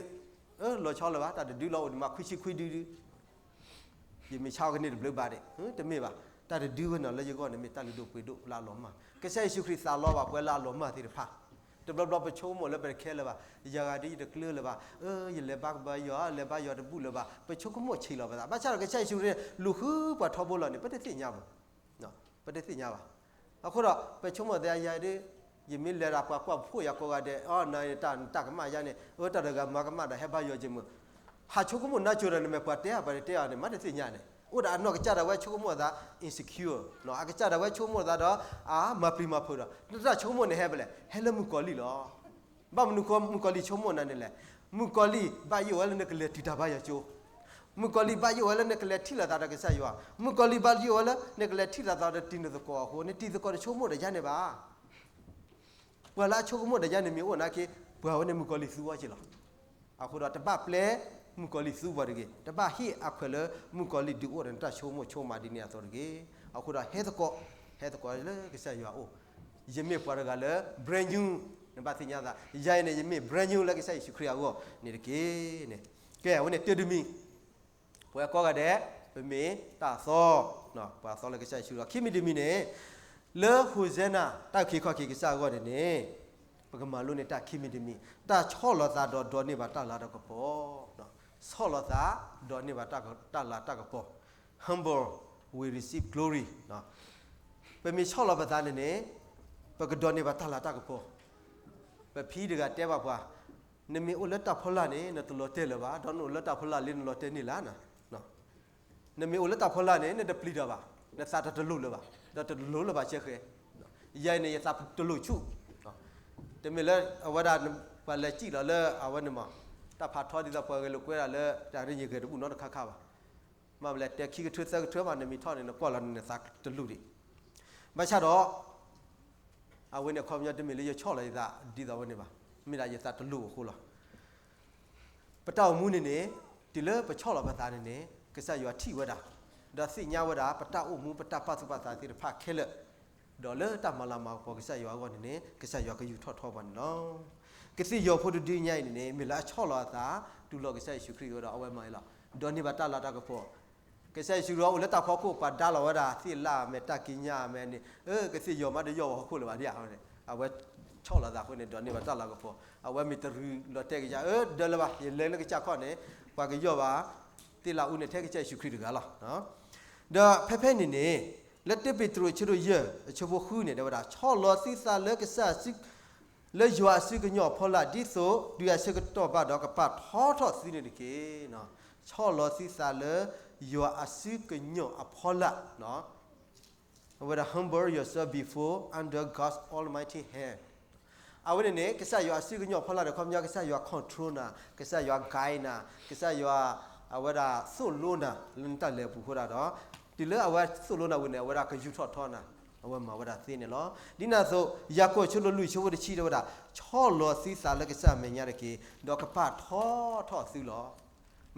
လီၤဆီလၢၤဘၣ်, တၢ်တဒုလီၤအိၣ်ဒံးမး ခွံဆံခွံဒုဒု ယမ့ၢ်ဆါအီၤကန့ၢ်တဘျုးဘၣ်ဒံး, တမ့ၢ်ဘၣ်. တၢ်တဒုဝဲန့ၣ်လၢယဂီၢ်န့ၣ် မ့ၢ်တၢ်လုၢ်ဒိၣ်ပှ့ၤဒိၣ်လၢအလီၤမၢ်. ကစၢ်ယ့ၣ်ၡူးခရံာ်သးလီဘၣ်ပှၤလၢအလီၤမၢ်သ့ၣ်တဖၣ်. တဘျီဘျီပဆိကမိၣ်လၢပတခဲလၢာ်ဘၣ်, ယၤဂၤဒ်ယတကျၢၤလၢၤဘၣ်, ယလဲၤဘါကဘါယွၤ, လဲၤဘါယွၤတဘူၣ်လၢၤဘၣ်, ပဆိကမိၣ်ဆံးလီၤပသး. ဘၣ်ဆၣ်ဒီးကစၢ်ယ့ၣ်ၡူးခရံာ်န့ၣ် လူၤဃုပှၤထီဘိလီၤန့ၣ် ပတသ့ၣ်ညါဘၣ် ပတသ့ၣ်ညါဘၣ်. အဃိဒီး ပဆိကမိၣ်သးယၤဒုး ယမ့ၢ်လဲၤဒၣ်ပှၤကွၢ်ဖှိၣ်ယၤကိးဂၤဒဲး, အီ နတၢ်ကမၣ်ယါန့ၣ်, အၢ တၢ်တဂၤမၤကမၣ်ဒီးဟဲဘါယွၤက့ၤမုာ်, ဟးဆိကမိၣ်နါစိၤဒီး နမ့ၢ်ပှၤတဲအပှၤတဲအီၤန့ၣ် မ့ၢ်တသ့ၣ်ညါန့ၣ်, အိၣ်ဒီးအနီၢ်ကစၢ်ဒၣ်ဝဲဆိကမိၣ်အသး insecure, အကစၢ်ဒၣ်ဝဲဆိကမိၣ်သးဒီး အမၤပျံၤမၤဖုးဒီး နတၢ်ဆိကမိၣ်န့ၣ်ဟဲဖဲလဲၣ်, ဟဲလၢမုၣ်ကီၤလံၢ်လီၤ. ဘၣ်မနုၤဃိမုၣ်ကီၤလံၢ်ဆိကမိၣ်နၤန့ၣ်လဲၣ်. မုၣ်ကီၤလံၢ်ဘၣ်ယိၣ်ဝဲလၢနကလဲၤတုၤတၢ်ဘါယွၤကၠိ, မုၣ်ကီၤလံၢ်ဘၣ်ယိၣ်ဝဲလၢနကလဲၤထံၣ်လိာ်သးဒီးကစၢ်ယွၤ, မုၣ်ကီၤလံၢ်ဘၣ်ယိၣ်ဝဲလၢနကလဲၤထံၣ်လိာ်သးဒီးတံၤသကိးအဃိန့ၣ် တံၤသကိးတဆိကမိၣ်ဒီးယါန့ၣ်ဘၣ်. ပှၤလၢအဆိကမိၣ်ဒီးယါန့ၣ်မ့ၢ်အိၣ်နာ်က့ ပှၤဝဲန့ၣ်မုၣ်ကီၤလံၢ်သူအီၤက့ၤလီၤ. အဃိဒီးတဘၣ်ပျဲမုၣ်ကီၤလံၢ်သူပှၤတဂ့ၤ, တဘၣ်ဟ့ၣ်အခွဲးလၢမုၣ်ကီၤလံၢ်ဒုးအိၣ်ဒီးနတၢ်ဆိကမိၣ်ဆိကမးဒ်န့ၣ်အသိးတဂ့ၤ. အဃိဒီးဟဲသကိး, ဟဲသကိးလၢကစၢ်ယွၤအအိၣ်, ယမ့ၢ်ပှၤတဂၤလၢ brand new, နဘၣ်သ့ၣ်ညါသး, ယၤအံၤန့ၣ် ယမ့ၢ် brand new လၢကစၢ်ယ့ၣ်ၡူးခရံာ်အဂီၢ်န့ၣ်တက့ၢ်န့ၣ်. ကဲ အဝဲန့ၣ်တၢတမံၤ ပဝဲကိးဂၤဒဲး ပမ့ၢ်တၢ်အသီ, ပှၤအသီလၢကစၢ်ယ့ၣ်ၡူးဒီး ခံမံၤတမံၤန့ၣ်, လၢ Hosanna တၢ်အုၣ်က့ၤခီၣ်က့ၤကစၢ်အဂီၢ်န့ၣ်န့ၣ်, ပကမၤလိန့ၢ်တၢ်ခံမံၤတမံၤ, တၢ်ဆီၣ်လီၤသးဒီးဒိးန့ၢ်ဘၣ်တၢ်လၤတၢ်ကပီၤ, ဆီၣ်လီၤသး ဒိးန့ၢ်ဘၣ်တၢ်လၤတၢ်ကပီၤ, humble will receive glory. ပမ့ၢ်ဆီၣ်လီၤပသးန့ၣ်န့ၣ်, ပကဒိးန့ၢ်ဘၣ်တၢ်လၤတၢ်ကပီၤ. ပဖံတဂၤတဲဘၣ်ပှၤ, နမ့ၢ်အိၣ်လၢတၢ်ဖီလာ်န့ၣ် နတလီၤတဲာ်လၢၤဘၣ်, ဒီးနအိၣ်လၢတၢ်ဖီလာ်လံ နလီၤတဲာ်န့ၢ်လၢ်နၤ. နမ့ၢ်အိၣ်လၢတၢ်ဖီလာ်န့ၣ် နတပျံၤတၢ်ဘၣ်, နသးတတလိၣ်လၢၤဘၣ်, ဒီးတလိၣ်လၢၤဘၣ်စဲဃဲ. ယၤအံၤန့ၣ် ယသးတလိၣ်ဆူၣ်, တမ့ၢ်လၢအဝဲဒၣ် ပှၤလဲၤစံၣ်လီၤလၢအဝဲန့ၣ်မး, တၢ်ဖးထီဒ်သိးပှၤဂဲၤလိာ်ကွဲဒၣ်လၢ တၢ်ရ့ယဂဲၤတဘူၣ်နီတခါခါဘၣ်. မ့ၢ်မလဲၣ် တဲခံကထၢသၢကထၢမး နမ့ၢ်ထီၣ်န့ၣ် နကွၢ်လီၤန့ၣ် နသးတလိၣ်ဒံး. ဘၣ်ဆၣ်ဒီး အဝဲန့ၣ်အခီပညီတမ့ၢ်လၢယဆီၣ်လီၤယသးဒ်သိးဝဲန့ၣ်ဘၣ်, မ့ၢ်ဒၣ်ယသးတလိၣ်အဃိလီၤ. ပတၢ်အိၣ်မူန့ၣ်န့ၣ်, တုၤလၢပဆီၣ်လီၤပသးန့ၣ်န့ၣ် ကစၢ်ယွၤထံၣ်ဝဲဒၣ်, ဒီးသ့ၣ်ညါဝဲဒၣ် ပတၢ်အိၣ်မူ ပတၢ်ပာ်သူၣ်ပာ်သးသ့ၣ်တဖၣ်ခဲလၢာ်, ဒီးလၢတၢ်မၤလၤမၤကပီၤကစၢ်ယွၤအဂီၢ်န့ၣ်န့ၣ် ကစၢ်ယွၤကယူးထီၣ်ထီပှၤန့ၣ်လီၤ. ကသ့ၣ်ယီၤဖိတဒုညါအံၤန့ၣ်န့ၣ် မ့ၢ်လၢအဆီၣ်လီၤအသး တုၤလီၤကစၢ်ယ့ၣ်ၡူးခရံာ်ဝဲဒီးအဝဲမၤအံၤလီၤ. ဒိးန့ၢ်ဘၣ်တၢ်လၤတၢ်ကပီၤ, ကစၢ်ယ့ၣ်ၡူးဒီးအိၣ်လၢတၢ်ဖီခိၣ် ပှၤဒါလီၤဝဲဒၣ် သ့ၣ်လၣ်အမဲာ် တၢ်ကံးညာ်အမဲာ်န့ၣ်, အၢ ကသ့ၣ်ယီၤမးတယီၤဝဲဟီၣ်ခိၣ်လၢၤဘၣ်ဒ်အဝဲန့ၣ်, အဝဲဆီၣ်လီၤသးအဃိန့ၣ် ဒိးန့ၢ်ဘၣ်တၢ်လၤကပီၤ, အဝဲမ့ၢ်တရူးလီၤတဲာ်ကယၤ အၢ ဒၢလၢၤဘၣ် ယလဲၤလၢကစၢ်ခီၣ်န့ၣ် ပှၤကယီၢ်ဘၣ် သ့ၣ်လၣ်အူန့ၣ်ထဲကစၢ်ယ့ၣ်ၡူးခရံာ်တဂၤလီၤ. ဒီးဖဲဖဲန့ၣ်န့ၣ်, လၢတၢပ့းတရူးအဆၢဒိၣ်ယဲၢ် အဆၢဖိဃုန့ၣ် တဲဝဲဒၣ် ဆီၣ်လီၤသုသးလၢကစၢ် လၢယွၤအစုကညီၤအဖီလာ် ဒ်သိးတုၤအဆၢကတီၢ်ဘၣ်ဒီး ကပာ်ထီထီၣ်သုန့ၣ်တက့ၢ်. ဆီၣ်လီၤသုသးလၢယွၤအစုကညီၤအဖီလာ်, humble yourself before under God's almighty hand. အဝဲန့ၣ်န့ၣ် ကစၢ်ယွၤအစုကညီၤအဖီလာ်ဒီး ခီပညီကစၢ်ယွၤ control နၤ, ကစၢ်ယွၤ guide နၤ, ကစၢ်ယွၤ အဝဲဒၣ်သိၣ်လိနၤ လၢနတၢ်လဲၤအပူၤအဃိဒၣ်ဒီး, တုၤလၢအဝဲသိၣ်လိနၤဝံၤန့ၣ် အဝဲဒၣ်ကယူးထီၣ်ထီနၤ, အဝဲမၤဝဲဒၣ်သ့န့ၣ်လီၤ. ဒ်န့ၣ်အသိး ယၤကိာ်အဆၢဒိၣ်လွံၢ်အဆၢဖိတဆံတဲဝဲဒၣ်, ဆီၣ်လီၤသုသးလၢကစၢ်အမဲာ်ညါတက့ၢ်, ဒီးကပာ်ထီထီၣ်သုလီၤ.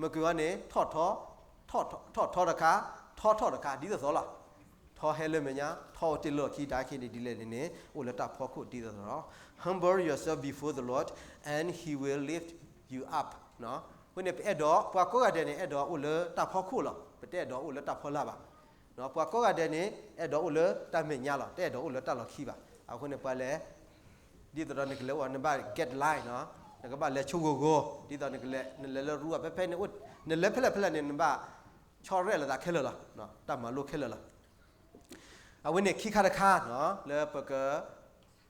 မ့ၢ်ကွၢ်ဝဲန့ၣ် ထီၣ်ထီၣ်, ထီၣ်ထီၣ်တခါ, ထီၣ်ထီၣ်တခါ ဒ်သိးသိးလီၤ. ထီဟဲလၢမဲာ်ညါ, ထီအိၣ်တ့ၢ်လၢခံ တၢ်ခဲန့ၣ်ဒ်လဲၣ်န့ၣ်န့ၣ် အိၣ်လၢတၢ်ဖီခိၣ်ဒ်သိးသိးလီၤ. Humble yourself before the Lord and he will lift you up. အဃိန့ၣ် ပအဲၣ်ဒိး ပှၤကိးဂၤဒဲးန့ၣ် အဲၣ်ဒိးအိၣ်လၢတၢ်ဖီခိၣ်လီၤ. ပတအဲၣ်ဒိးအိၣ်လၢတၢ်ဖီလာ်ဘၣ်. ပှၤကိးဂၤဒဲးန့ၣ် အဲၣ်ဒိးအိၣ်လၢတၢ်မဲာ်ညါလီၤ. တအဲၣ်ဒိးအိၣ်လၢတၢ်လီၢ်ခံဘၣ်. အဃိန့ၣ် ပှၤလဲၤ ဒ်သိးဒီးနကလဲၤအိၣ် နဘၣ် get line နီၤ, နကဘၣ်လဲၤဆိဂီၤဂီၤ, ဒ်သိးနကလဲၤ နလဲၤလၢရူအဖဲဖဲန့ၣ် နလဲၤဖဲလဲၣ်ဖဲလဲၣ်န့ၣ် နဘၣ်ဆီရဲၣ်လီၤသးခဲလၢာ်လီၤ, တၢ်မၤလိခဲလၢာ်လီၤ. အဝဲန့ၣ်ခံခါတခါနီၤ လၢပက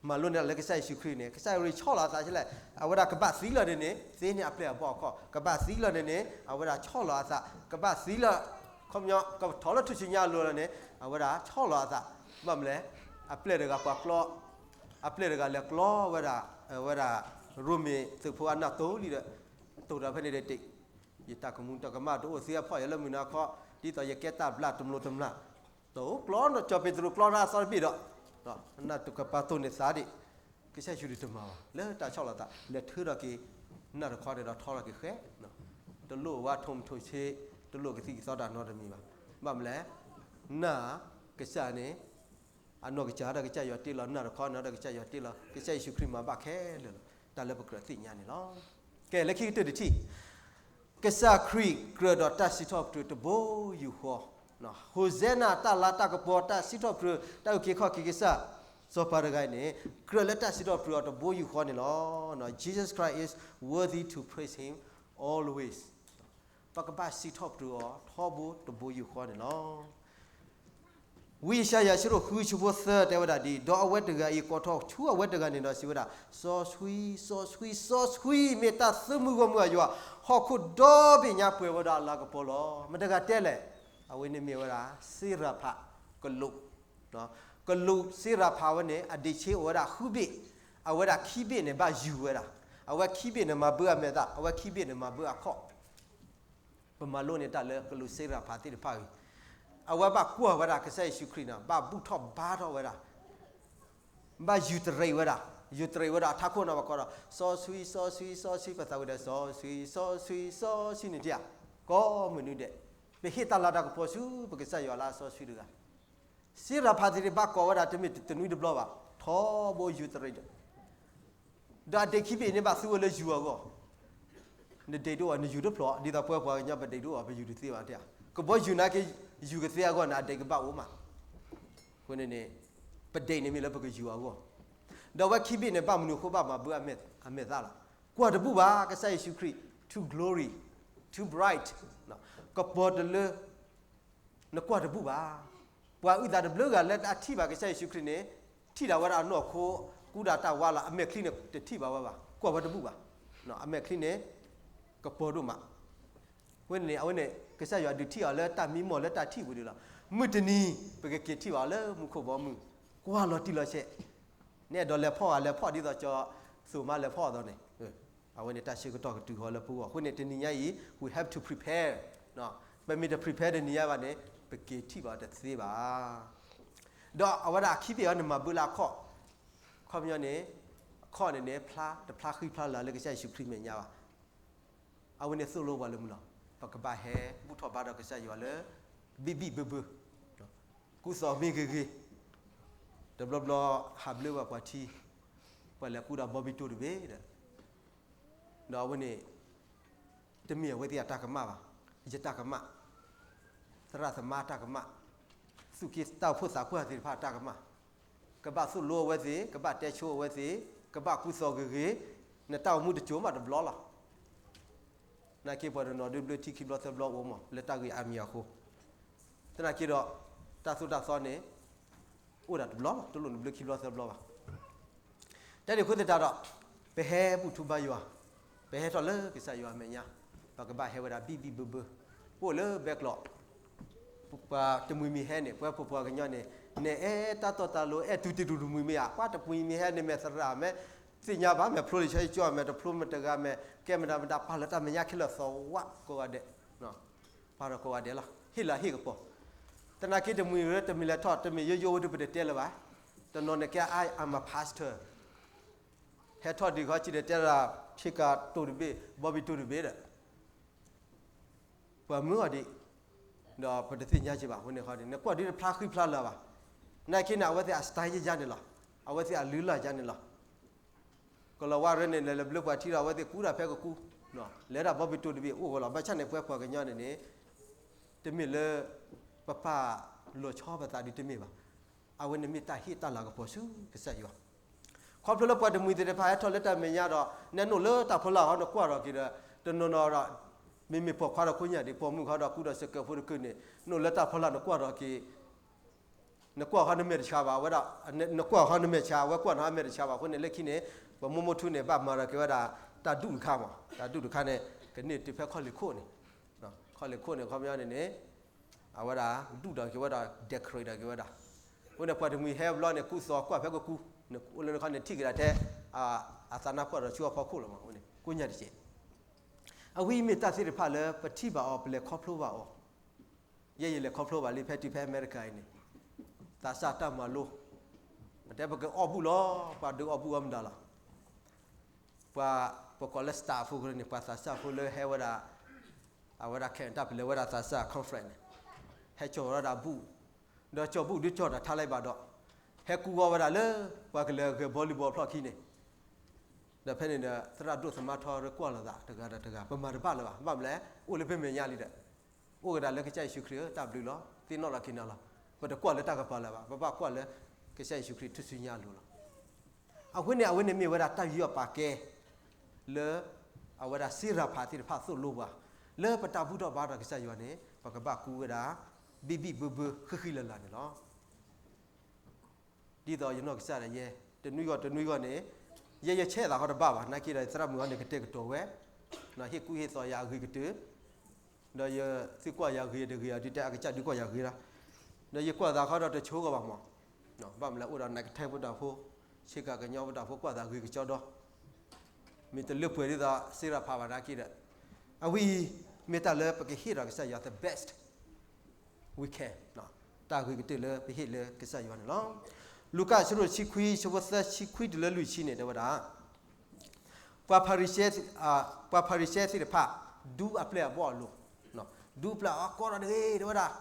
မၤလိန့ၢ်လၢကစၢ်ယ့ၣ်ၡူးခရံာ်န့ၣ် ကစၢ်ယွၤဆီၣ်လီၤအသးဆဲလဲၣ်, အဝဲဒၣ်ကဘၣ်သံလီၤန့ၣ်န့ၣ် သ့န့ၢ်အပျဲၢ်အဘီၣ်အခီၣ်, ကဘၣ်သံလီၤန့ၣ်န့ၣ် အဝဲဒၣ်ဆီၣ်လီၤအသး, ကဘၣ်သံလီၤ ခီပညီ ကထီၣ်လၢထူၣ်စုညါအလိၤလီၤန့ၣ် အဝဲဒၣ်ဆီၣ်လီၤအသး, ဘၣ်မနုၤလဲၣ်, အပျဲၢ်တဂၤပှၤကျီ, အပျဲၢ်တဂၤလဲၤကျီဝဲဒၣ်, အဝဲဒၣ် ရိမ့ၤသုးဖိအနၢ်တိၢ်လံဒီး, တိၢ်တၢ်ဖဲန့ၣ်တ့ၢ်, ယတၢ်ကမူၤတၢ်ကမၣ်တအိၣ်သ့အဖီၣ်ယၤလၢမုၢ်နၤခီ, ဒ်သိးယကဲတၢ်ဘျၣ်တမျိးတမျာ်, တအိၣ်ကျီနီၤ, ကၠီၣ်ပ့းတရူးကျီနၤအသီတဘ့ၣ်ဒီး, နၢ်တကပၤတိၢ်န့ၢ်သးဒံး, ကစၢ်ယ့ၣ်ၡူးတမၤဘၣ်, လၢတၢ်ဆီၣ်လီၤသး လဲၤထၢထီၣ်က့ၤ နၢ်တခီန့ၣ်ဒီးထီထီၣ်က့ၤဃဲ, တလိၣ်ဝဲထိၣ်မုၢ်ထိၣ်ဆ့, တလိၣ်ကသံၣ်ကသီတၢ်နီတမံၤဘၣ်. ဘၣ်မနုၤလဲၣ်, နၢ်ကစၢ်န့ၣ် အနီၢ်ကစၢ်ဒီးကစၢ်ယွၤတ့လီၤ, နၢ်တခီနီၤဒီးကစၢ်ယွၤတ့လီၤ, ကစၢ်ယ့ၣ်ၡူးခရံာ်မၤဘၣ်ခဲလၢာ်လီၤ. တၢ်လၢပကြၢးသ့ၣ်ညါန့ၣ်လီၤ. ကဲ လၢခံကတၢၢ်တထံၣ်, ကစၢ်ခရံာ်ကြၢးဒီးတၢ်စံးထီၣ်ပတြၢၤတဘိယူၢ်ဃီ, Hosanna တၢ်လၤတၢ်ကပီၤ တၢ်စံးထီၣ်ပတြၢၤ တၢ်အုၣ်က့ၤခီၣ်က့ၤကစၢ်စီၤပၤတဂၤအံၤန့ၣ် ကြၢးလၢတၢ်စံးထီၣ်ပတြၢၤအီၤတဘိယူၢ်ဃီန့ၣ်လီၤ. Jesus Christ is worthy to praise him always. ပကဘၣ်စံးထီၣ်ပတြၢၤအီၤထီဘိတဘိယူၢ်ဃီန့ၣ်လီၤ. ဝံယၡါယၤအဆၢဒိၣ်ဃုဆၢဖိသၢတဲဝဲဒၣ်ဒ်အံၤ, ဒီးအဝဲတဂၤအံၤ ကိးထီၣ်ဆူအဝဲတဂၤန့ၣ်ဒီးစံးဝဲဒၣ်, စီဆှံ, စီဆှံ, စီဆှံ, မ့ၢ်တၢ်သုးမုၢ်ဂီၢ်မုၢ်အယွၤ, ဟီၣ်ခိၣ်ဒီဘ့ၣ်ညါပှဲၤဝဲဒီးအလၤကပီၤလီၤ. မတၤတဂၤတဲလဲၣ်. အဝဲန့ၣ်မ့ၢ်ဝဲဒၣ် စ့ရၤဖးကလူး, ကလူးစ့ရၤဖးဝဲန့ၣ် အဒ့ၣ်ဆ့အိၣ်ဝဲဒၣ်ဃုဘ့ၣ်, အဝဲဒၣ်ခံဘ့ၣ်န့ၣ် ဘၣ်ယူၤဝဲဒၣ်, အဝဲခံဘ့ၣ်န့ၣ် မၤဘၢအမဲာ်သၣ်, အဝဲခံဘ့ၣ်န့ၣ် မၤဘၢအခီၣ် ပမၤလိန့ၢ်တၢ်လၢကလူးစ့ရၤဖးသ့ၣ်တဖၣ်အံၤ, အဝဲဘၣ်ကွၢ်ဝဲဒၣ်ကစၢ်ယ့ၣ်ၡူးခရံာ်န့ၣ် ဘၣ်ဘူၣ်ထီၣ်ဘါထီၣ်ဝဲဒၣ်, ဘၣ်ယူၤတရံးဝဲဒၣ်, ယူၤတရံးဝဲဒၣ်အထးခိၣ်န့ၣ် ပကိးဒီး စီဆှံ, စီဆှံ, စီဆှံ, ပသးဝံၤဒီး စီဆှံ, စီဆှံ, စီဆှံန့ၣ်တဧါ, ကိးမုၢ်နံၤဒဲး, ပဟ့ၣ်တၢ်လၤတၢ်ကပီၤဆူပကစၢ်ယွၤလၢအစီဆှံတဂၤ စ့ရၤဖးသ့ၣ်တဖၣ်ကိးဝဲဒၣ်တမ့ၢ်တနွံတဘျီဘၣ်, ထီဘိယူၤတရံးဒီး ဒီးအဒ့ၣ်ခံဘ့ၣ်န့ၣ် ဘၣ်သူဝဲလၢယူၤအဂီၢ်, နဒ့ၣ်တအိၣ် နယူၤတဖျိး, ဒ်သိးပဝဲပှၤကညီပဒ့ၣ်တအိၣ် ပယူၤတသ့ဘၣ်တဧါ, ကဘီယူၤနာ်က့ ယူၤကသ့အဂီၢ်န့ၣ် အဒ့ၣ်ကဘၣ်အိၣ်မး, အဃိန့ၣ်န့ၣ် ပဒ့ၣ်န့ၣ်မ့ၢ်လၢပကယူၤအဂီၢ်, ဒီးအဝဲခံဘ့ၣ်န့ၣ် ဘၣ်မနုၤအဃိဘၣ်မၤဘၢအမဲာ်သၣ်လီၤ. ကွၢ်တဘူၣ်ဘၣ် ကစၢ်ယ့ၣ်ၡူးခရံာ် too glory, too bright, ကပီၤတလၢ နကွၢ်တဘူၣ်ဘၣ်. ပှၤအုၣ်သးတဘျုးဂၤလၢတၢ်ထံၣ်ဘၣ်ကစၢ်ယ့ၣ်ၡူးခရံာ်န့ၣ် ထံၣ်ဒၣ်ဝဲဒၣ်အနီၢ်ခိ ကူဒၣ်တၢ်ဝါလီၤ, အမဲာ်ချံန့ၣ်တထံၣ်ဘၣ်ဝဲဘၣ်, ကွၢ်ဝဲတဘူၣ်ဘၣ်. အမဲာ်ချံန့ၣ် ကပီၤဒိၣ်မး. အဃိန့ၣ် အဝဲန့ၣ် ကစၢ်ယွၤဒုးထံၣ်အီၤလၢတၢ်မံမီၢ်လၢတၢ်ထံၣ်ပူၤဒံးလီၤ. မုၢ်တနံၤ ပကက့ၤထံၣ်ဘၣ်အီၤလၢမူခိၣ်ဘီမုၢ်, ကွၢ်လီၤတံၢ်လီၤဆဲး, နအဲၣ်ဒိးလဲၤဖီၣ်ဧါ လဲၤဖီၣ်ဒ်သိးကၠီသိးမါလဲၤဖီၣ်အသိးန့ၣ် အဝဲန့ၣ်တၢ်ဆၢကတီၢ်ကတုၤဃီၤလၢပဂီၢ်. အဃိန့ၣ် တနံၤညါအံၤ we have to prepare, ပမ့ၢ်တ prepare တနံၤညါဘၣ်န့ၣ် ပက့ၤထံၣ်ဘၣ်အီၤတသ့ဘၣ်. ဒီးအဝဲဒၣ်အခံဘ့ၣ်အံၤန့ၣ် မၤဘၢလၢအခီၣ်, ခီပညီန့ၣ် အခီၣ်န့ၣ်န့ၣ် ဖျါတဖျါဃံဖျါလၤလၢကစၢ်ယ့ၣ်ၡူးခရံာ်မဲာ်ညါဘၣ်. အဝဲန့ၣ်သိၣ်လိပှၤလၢမုၢ်လီၤ. ပကဘၣ်ဟဲဘူၣ်ထီၣ်ဘါထီၣ်ကစၢ်ယွၤလၢ ဘံၣ်ဘံၣ်ဘၢဘၢ, ကူသိးမ့ၢ်ဂ့ၤဂ့ၤ, တဘျီဘျီဟးဘျၢဘၣ်ပှၤထံ, ပှၤလဲၤကူဒီးဘီဘံတိၢ်တဘ့ၣ်ဒီး, ဒီးအဝဲန့ၣ် တမ့ၢ်အဝဲသ့ၣ်အတၢ်ကမၣ်ဘၣ်, ယတၢ်ကမၣ်, သရၣ်သမါတၢ်ကမၣ်, သူၣ်က့သးအိၣ်ဖိသးကွၢ်သ့ၣ်တဖၣ်အတၢ်ကမၣ်, ကဘၣ်သိၣ်လိအဝဲသ့ၣ်, ကဘၣ်တဲဆိအဝဲသ့ၣ်, ကဘၣ်ကူသိးဂ့ၤဂ့ၤ, နတၢ်အိၣ်မူတစိၤမးတဘျီလီၤ. နာ်က့ပှၤတနီၤဒုးဘျၢထံခံဘျီသၢဘျီအိၣ်မး လၢတၢ်ဂ့ၢ်အါမံၤအဃိ, သနာ်က့ဒီး တၢ်သိၣ်တၢ်သီန့ၣ် အိၣ်ဒၣ်တဘျီလီၤ, တလိၣ်နဘျၢခံဘျီသၢဘျီဘၣ်. တၢ်န့ၣ်အဃိသတးဒီး ပဟဲဘူၣ်ထီၣ်ဘါယွၤ, ပဟဲထီၣ်လၢကစၢ်ယွၤအမဲာ်ညါ, ပကဘၣ်ဟဲဝဲဒၣ်ဘံၣ်ဘံၣ်ဘၢဘၢ, ပအိၣ်လၢဘဲကျိး ပှၤတမှံၤမံၤဟဲန့ၣ် ပဝဲပပှၤကညီန့ၣ် နအဲၣ်တၢ်တီတၢ်လိၤ အဲၣ်တူၢ်တံၢ်တူၢ်တမှံၤမံၤဧါ, ပှၤတမှံၤမံၤဟဲန့ၣ် မဲာ်သရၣ်မဲာ် သ့ၣ်ညါဘၣ် မဲာ်ဖျိလံာ်စီဆှံကၠီ မဲာ်တဖျိမတၤတဂၤ မဲာ်ကဲမတၤမတၤ ပာ်လီၤတၢ်မဲာ်ညါခဲလၢာ်သဝးကိးဂၤဒဲး, ပာ်လီၤကိးဂၤဒဲးလီၤ, ဟ့ၣ်လီၤဟ့ၣ်ကပီၤ, သနာ်က့တမှံၤရၢတမံၤလဲၤထီၣ် တမ့ၢ်ယိယိဝဲဒၣ် ပတတဲလၢၤဘၣ်, တနီၤန့ၣ်ကဲ I am a pastor, ဟဲထီၣ်ဒံးခီ စံၣ်တဲၤတဲလီၤ ဆ့ကၤတိၢ်တဘ့ၣ် ဘီဘံတိၢ်တဘ့ၣ်ဒီး ပှၤမၢအီၤဒံး, ဒီးပတသ့ၣ်ညါက့ၤဘၣ်. အဃိန့ၣ် နကွၢ်ဒ်တဖျါဃံဖျါလၤဘၣ်. နာ်က့န့ၣ် အဝဲသ့ၣ်အ style ယါန့ၣ်လီၤ. အဝဲသ့ၣ်အလုၢ်အလၢ်ယါန့ၣ်လီၤ. ကလီၤဝါရၢန့ၣ် လဲၤလၢဘျၢပှၤထံဒီး အဝဲသ့ၣ်ကူတၢ်ဖဲကကူ, လဲၤဒၣ်ဘီဘံတိၢ်တဘ့ၣ်အိၣ်ဝဲလီၤ. ဘၣ်ဆၣ်န့ၣ် ပှၤကွၢ်ကညီန့ၣ်န့ၣ် တမ့ၢ်လၢ ပပာ်လီၤဆီပသးဒ်တမ့ၢ်ဘၣ်. အဝဲန့ၣ်မ့ၢ်တၢ်ဟ့ၣ်တၢ်လၤကပီၤဆူကစၢ်ယွၤ ခီဖျိလၢပှၤတမှံၤသ့ၣ်တဖၣ်ဟဲထီၣ်လၢတၢ်မဲာ်ညါဒီး နနုာ်လၢတၢ်ဖီလာ်ဟီ နကွၢ်ထီၣ်က့ၤဒီး တနီၤနီၤဒီး မ့မ့ၢ်ပိာ်ခွါဒီးကိးညါဒံး ပိာ်မုၣ်ခီဒီးကူဒီးစကၢၢ်ဖိတကုာ်န့ၣ် နနုာ်လၢတၢ်ဖီလာ်နကွၢ်ထီၣ်က့ၤ နကွၢ်ဟီနမဲာ်တဆှးဘၣ် အဝဲဒၣ် နကွၢ်ဟီနမဲာ်ဆှး အဝဲကွၢ်နဟီမဲာ်တဆှးဘၣ်အဃိန့ၣ် လၢခံန့ၣ် ပမိၢ်မိၢ်ထူန့ၣ် ဘၣ်မၤထီၣ်က့ၤဝဲဒၣ် တၢ်ဒူၣ်တခါမး တၢ်ဒူၣ်တခါန့ၣ် ကန့ၢ်တုၤဖဲခီၣ်လ့ၣ်ခိၣ်န့ၣ် ခီၣ်လ့ၣ်ခိၣ်န့ၣ် ခီပညီန့ၣ်န့ၣ် အဝဲဒၣ် ဒူၣ်ထီၣ်က့ၤဝဲဒၣ် decorate ထီၣ်က့ၤဝဲဒၣ် အဃိန့ၣ် ပှၤတမှံၤဟဲဘျီန့ၣ် ကူသိးကွၢ်ဖဲကကူ အိၣ်လၢနခီန့ၣ် ထံၣ်က့ၤဒၣ်ထဲ အသးနါပှၢ်ဒီးဆူအဖီခိၣ်လီၤမး အဃိန့ၣ် ကိးညါတက့ၢ် အဝဲအံၤမ့ၢ်တၢ်သ့ၣ်တဖၣ်လၢ ပထံၣ်ဘၣ်အီၤ ပလဲၤခီဖျိဘၣ်အီၤ ယဲယလဲၤခီဖျိဘၣ်လံ ဖဲတုၤဖဲအမဲရကၤအံၤန့ၣ် သးစၢ်တၢ်မၤလိ တဲပကအီၣ်ဘူၣ်လီၤ ပှၤဒုးအီၣ်ဘူၣ်အီၣ်မတၤလီၤ ပှၤ ပကိးလၢ staff ဖိန့ၣ် ပှၤသးစၢ်ဖိလၢဟဲဝဲဒၣ် အဝဲဒၣ်ခဲအံၤတၢ်ပလဲၤဝဲဒၣ်သးစၢ် conference န့ၣ် ဟဲကၠီၣ်ဝဲဒၣ်ဘူၣ် ဒီးကၠီၣ်ဘူၣ်ဒုးကၠီၣ်တၢ်ထါလၢၤဘၣ်ဒီး ဟဲကူၣ်ဂီၤဝဲဒၣ်လၢ ပှၤကလဲၤဂဲၤဘီလံၤဘီဖျီၣ်ခံန့ၣ်, ဒီးဖဲန့ၣ်ဒီး သရၣ်ဒိၣ်သမါထီရၢကွၢ်လိာ်သးတဂၤဒီးတဂၤ ပမၤတဘၣ်လၢၤဘၣ်. ဘၣ်မနုၤလဲၣ်, အိၣ်လၢပမဲာ်ညါလံဒီး အိၣ်ကဒါလၢကစၢ်ယ့ၣ်ၡူးခရံာ်ဧၢ တၢ်ဘျုးလီၤ, သ့ၣ်နီၣ်လီၤက့ၤနၤလီၤ. ပတကွၢ်လၢတၢ်ကပၤလၢၤဘၣ်, ပဘၣ်ကွၢ်လၢ ကစၢ်ယ့ၣ်ၡူးခရံာ်ထူၣ်စုညါအလိၤလီၤ. အဃိန့ၣ် အဝဲန့ၣ်မ့ၢ်ဝဲဒၣ်တၢ်ယူးယီၣ်ပာ်ကဲ လၢ အဝဲဒၣ်စ့ရၤဖးသ့ၣ်တဖၣ်သိၣ်လိပှၤ လၢပတၢ်ဘူၣ်ထီၣ်ဘါထီၣ်ကစၢ်ယွၤန့ၣ် ပကဘၣ်ကူဝဲဒၣ် ဘံၣ်ဘံၣ်ဘၢဘၢဃံဃံလၤလၤန့ၣ်လီၤ. ဒ်သိးယနီၢ်ကစၢ်ဒၣ်ယဲ တနွံဂီၢ်တနွံဂီၢ်န့ၣ် ယဲယဆဲးသးခီတဘၣ်ဘၣ်, နာ်က့ဒီးသရၣ်မုၣ်ဟီန့ၣ် ကတဲာ်ကတီၤဝဲ ဟ့ၣ်ကူၣ်ဟ့ၣ်သီယၤအဂ့ၤကတၢၢ်, ဒီးယသုကွၢ်ယၤဂ့ၤတဂ့ၤ အဒုတဲအကစၢ်ဒုးကွၢ်ယၤဂ့ၤလီၤ. ဒီးယကွၢ်သးခီဒီးတဆိကီးဘၣ်မး, ဘၣ်မနုၤလဲၣ် အိၣ်ဒီးနကထဲပဒၣ်ဖိ, ဆ့ကၤကညီပဒၣ်ဖိကွၢ်သးဂ့ၤကကီဒီး မ့ၢ်တလၢပှဲၤဒ်သိးစ့ရၤဖးဘၣ်နာ်က့ဒီး, အဝဲအံၤ မ့ၢ်တၢ်လၢပကဟ့ၣ်ဒီးကစၢ်ယွၤ the best we can, တၢ်ဂ့ၤကတၢၢ်လၢပဟ့ၣ်လၢကစၢ်ယွၤန့ၣ်လီၤ. လူၤကၣ်အဆၢဒိၣ်တဆံခွံ ဆၢဖိသၢဆံခွံတုၤလၢလွံၢ်ဆံန့ၣ် တဲဝဲဒၣ် ပှၤဖၤရံၤၡဲ, ပှၤဖၤရံၤၡဲသ့ၣ်တဖၣ် ဒူအပျဲၢ်အဘီၣ်အလိၤ, ဒူအပျဲၢ်အကိးဒီးတဂ့ၤ တဲဝဲဒၣ်,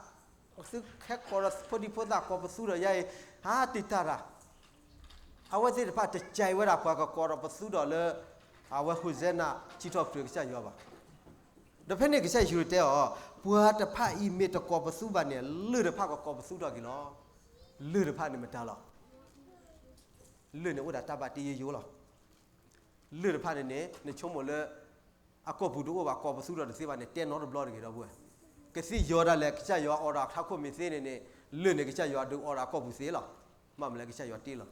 သုဟဲကိးဒီးဖိဒံဖိသၣ်ကိးပသူဒီးယၤအံၤ ဟးတံာ်တာ်တၢ်, အဝဲသ့ၣ်တဖၣ်တကဲဝဲဒၣ်ပှၤကကိးဒီးပသူဒီးလၢ အဝဲဟိၣ်စဲနၤ စံးထီၣ်ပတြၢၤကစၢ်ယွၤဘၣ်. ဒီးဖဲန့ၣ်ကစၢ်ယ့ၣ်ၡူးတဲအီၤ, ပှၤတဖၣ်အံၤမ့ၢ်တကိးပသူဘၣ်န့ၣ် လၢၢ်တဖၣ်ကကိးပသူထီၣ်က့ၤလီၤ. လၢၢ်တဖၣ်န့ၣ်မတၤလီၤ. လၢၢ်န့ၣ်အိၣ်ဒၣ်တၢ်ဘၣ်တ့ယိယိလီၤ. လၢၢ်တဖၣ်န့ၣ်န့ၣ် နဆိကမိၣ်လၢ အကိာ်ပူၤတအိၣ်ဘၣ် ကိးပသူထီၣ်တသ့ဘၣ်န့ၣ် တဲနီတဘျီတဂ့ၤဒီပုၢ်ဝဲၢ်, ကသံၣ်ယီၤဒၣ်လဲာ် ကစၢ်ယွၤအိးထီၣ်အထးခိၣ်မ့ၢ်သ့န့ၣ်န့ၣ် လၢၢ်န့ၣ်ကစၢ်ယွၤဒုးအိးထီၣ်အကိာ်ပူၤသ့လီၤ. ဘၣ်မနုၤလဲၣ် ကစၢ်ယွၤတ့လီၤ.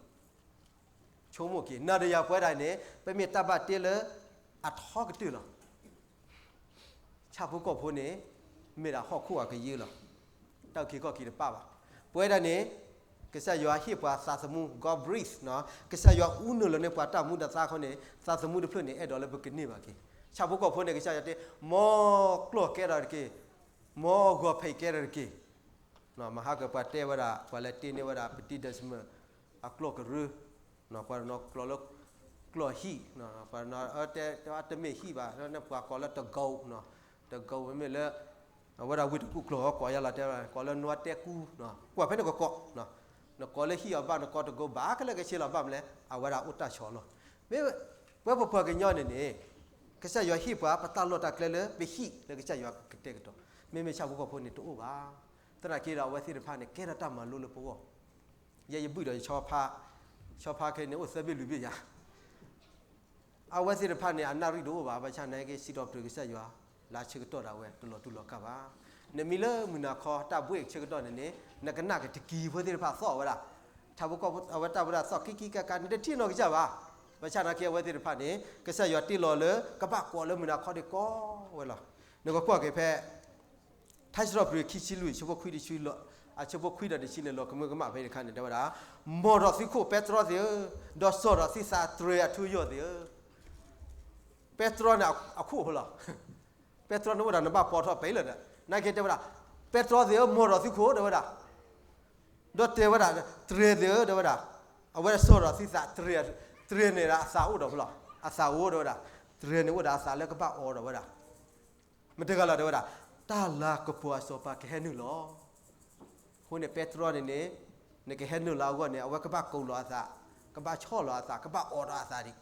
ဆိကမိၣ်က့ၤ နၤဒီးယၤပဝဲဒၣ်န့ၣ် ပမ့ၢ်တၢ်ဘၣ်တ့လၢ အထီကတၢၢ်လီၤ. ဆၣ်ဖိကီၢ်ဖိန့ၣ် မ့ၢ်ဒၣ်ဟီၣ်ခိၣ်အကယၢလီၤ. တၢ်အုၣ်က့ၤခီၣ်က့ၤတပၣ်ဘၣ်. ပဝဲဒၣ်န့ၣ် ကစၢ်ယွၤဟ့ၣ်ပှၤသးသမူ God breathe, ကစၢ်ယွၤအူနုာ်လီၤန့ၢ်ပှၤတၢ်မူတၢ်သါခီန့ၣ် သးသမူတဖျၢၣ်န့ၣ် အဲၣ်ဒိးလၢပကန့ၢ်ဘၣ်က့ၤ. ဆၣ်ဖိကီၢ်ဖိန့ၣ် ကစၢ်ယွၤတဲ မ်ကျီၢ်ကဲထီၣ်တက့ၢ်, မ်ဂီၤဖံးကဲထီၣ်တက့ၢ်. မဟါကပှၤတဲဝဲဒၣ် ပှၤလဲၤတ့န့ၢ်ဝဲဒၣ် ပတံဒၢးစမၢၣ် အကျီၢ်ကရၢ, ပှၤတနီၤကျီၢ်လၢ ကျီၢ်ဟံၣ်, ပှၤတနီၤတဲဝဲတမ့ၢ်ဟံၣ်ဘၣ် ပှၤကိးလၢတကိး, တကိးမ့မ့ၢ်လၢ အဝဲဒၣ်ဝ့ၢ်တကူၣ်ကျီၢ်ဟီကိးယါလီၤ တဲဝဲကိးလၢနွားတဲကူ, ကွၢ်ဖဲန့ၣ်ကကိး, နကိးလၢဟံၣ်အီၤဘၣ် နကိးတကိးဘၣ် ခဲလၢာ်ခဲဆ့လီၤ ဘၣ်မနုၤလဲၣ် အဝဲဒၣ်အိၣ်တၢ်ဆီၣ်လီၤ. မ့ၢ်ပဝဲပပှၤကညီန့ၣ်န့ၣ် ကစၢ်ယွၤဟ့ၣ်ပှၤပတၢ်လီၢ်တၢ်ကျဲလၢပဟံၣ်လၢကစၢ်ယွၤကတဲာ်ကတီၤ, မ့မ့ၢ်ဆၣ်ဖိကီၢ်ဖိန့ၣ်တအိၣ်ဘၣ်. သနာ်က့ဒီးအဝဲသ့ၣ်တဖၣ်န့ၣ် ကဲထီၣ်တၢ်မၤလိလၢပဂီၢ်, ယဲယဘုၣ်ဒီးယဆီဖါ, ဆီဖါခဲန့ၣ်အိၣ်သၢဘ့ၣ်လွံၢ်ဘ့ၣ်ယၤ အဝဲသ့ၣ်တဖၣ်န့ၣ် အနၣ်ရံၣ်တအိၣ်ဘၣ်, ဘၣ်ဆၣ်နာ်က့ စံးထီၣ်ပတြၢၤကစၢ်ယွၤ လၢဆၢကတီၢ်ဒၣ်ဝဲ တလီၤတူၢ်လီၤကာ်ဘၣ်. နမံၤလၢမုၢ်နၤခီ တၢ်ဘှ့ၣ်ဆၢကတီၢ်န့ၣ်န့ၣ် နကနၣ်က့ၤတကံၤဖိသ့ၣ်တဖၣ်သီၣ်ဝဲဒၣ်, ထးဖိကီၢ်ဖိအဝဲတၢ်ဝဲဒၣ်သီၣ်ကံကံကကါ နတထံၣ်နီၢ်ကစၢ်ဘၣ်. ဘၣ်ဆၣ်နာ်က့ အဝဲသ့ၣ်တဖၣ်န့ၣ် ကစၢ်ယွၤတ့လီၤလၢ ကဘၣ်ကိးလၢမုၢ်နၤခီဒံးကိးဝဲလီၤ. နကကွၢ်က့ၤဖဲ ထါစံးထီၣ်ပတြၢၤခံဆံလွံၢ် အဆၢဖိခွံဒီးတဆံန့ၣ် လီၤကမၢကမၣ်ဖဲတခါန့ၣ် တဲဝဲဒၣ်, မ်ဒီးသုခိၣ်ပဲတြီသ့ၣ်ဧၢ, ဒီးစိာ်ဒီးသုသးတြဲၤအထူအယိာ်သ့ၣ်ဧၢ. ပဲတြီန့ၣ်အခိၣ်ဖိလီၤ. ပဲတြီန့ၣ်အိၣ်ဒၣ်နဘၣ်ပိာ်ထီၣ်ပဲလၢာ်ဒီး နာ်က့တဲဝဲဒၣ်, ပဲတြီသ့ၣ်ဧၢ မ်ဒီးသုခိၣ် တဲဝဲဒၣ်, ဒီးတဲဝဲဒၣ် တြဲၤသ့ၣ်ဧၢ တဲဝဲဒၣ်, အဝဲစိာ်ဒီးသုသးတြဲၤ, တြဲၤန့ၣ်ဒၣ်အသးအိၣ်ဒီးဖိလီၤ. အသးအိၣ်တဲဝဲဒၣ်, တြဲၤန့ၣ်အိၣ်ဒၣ်အသးလၢကဘၣ်အီၣ်ဒီးဝဲဒၣ် မတၤတဂၤလီၤ တဲဝဲဒၣ်, တၢ်လၤကပီၤအစီၤပၤကဟဲနုာ်လီၤ. အဃိန့ၣ် ပဲတြီန့ၣ်န့ၣ် နကဟဲနုာ်လီၤအဂီၢ်န့ၣ် အဝဲကဘၣ်ကိးလီၤအသး, ကဘၣ်ဆီၣ်လီၤအသး, ကဘၣ်အီၣ်ဒီးအသးဒံး.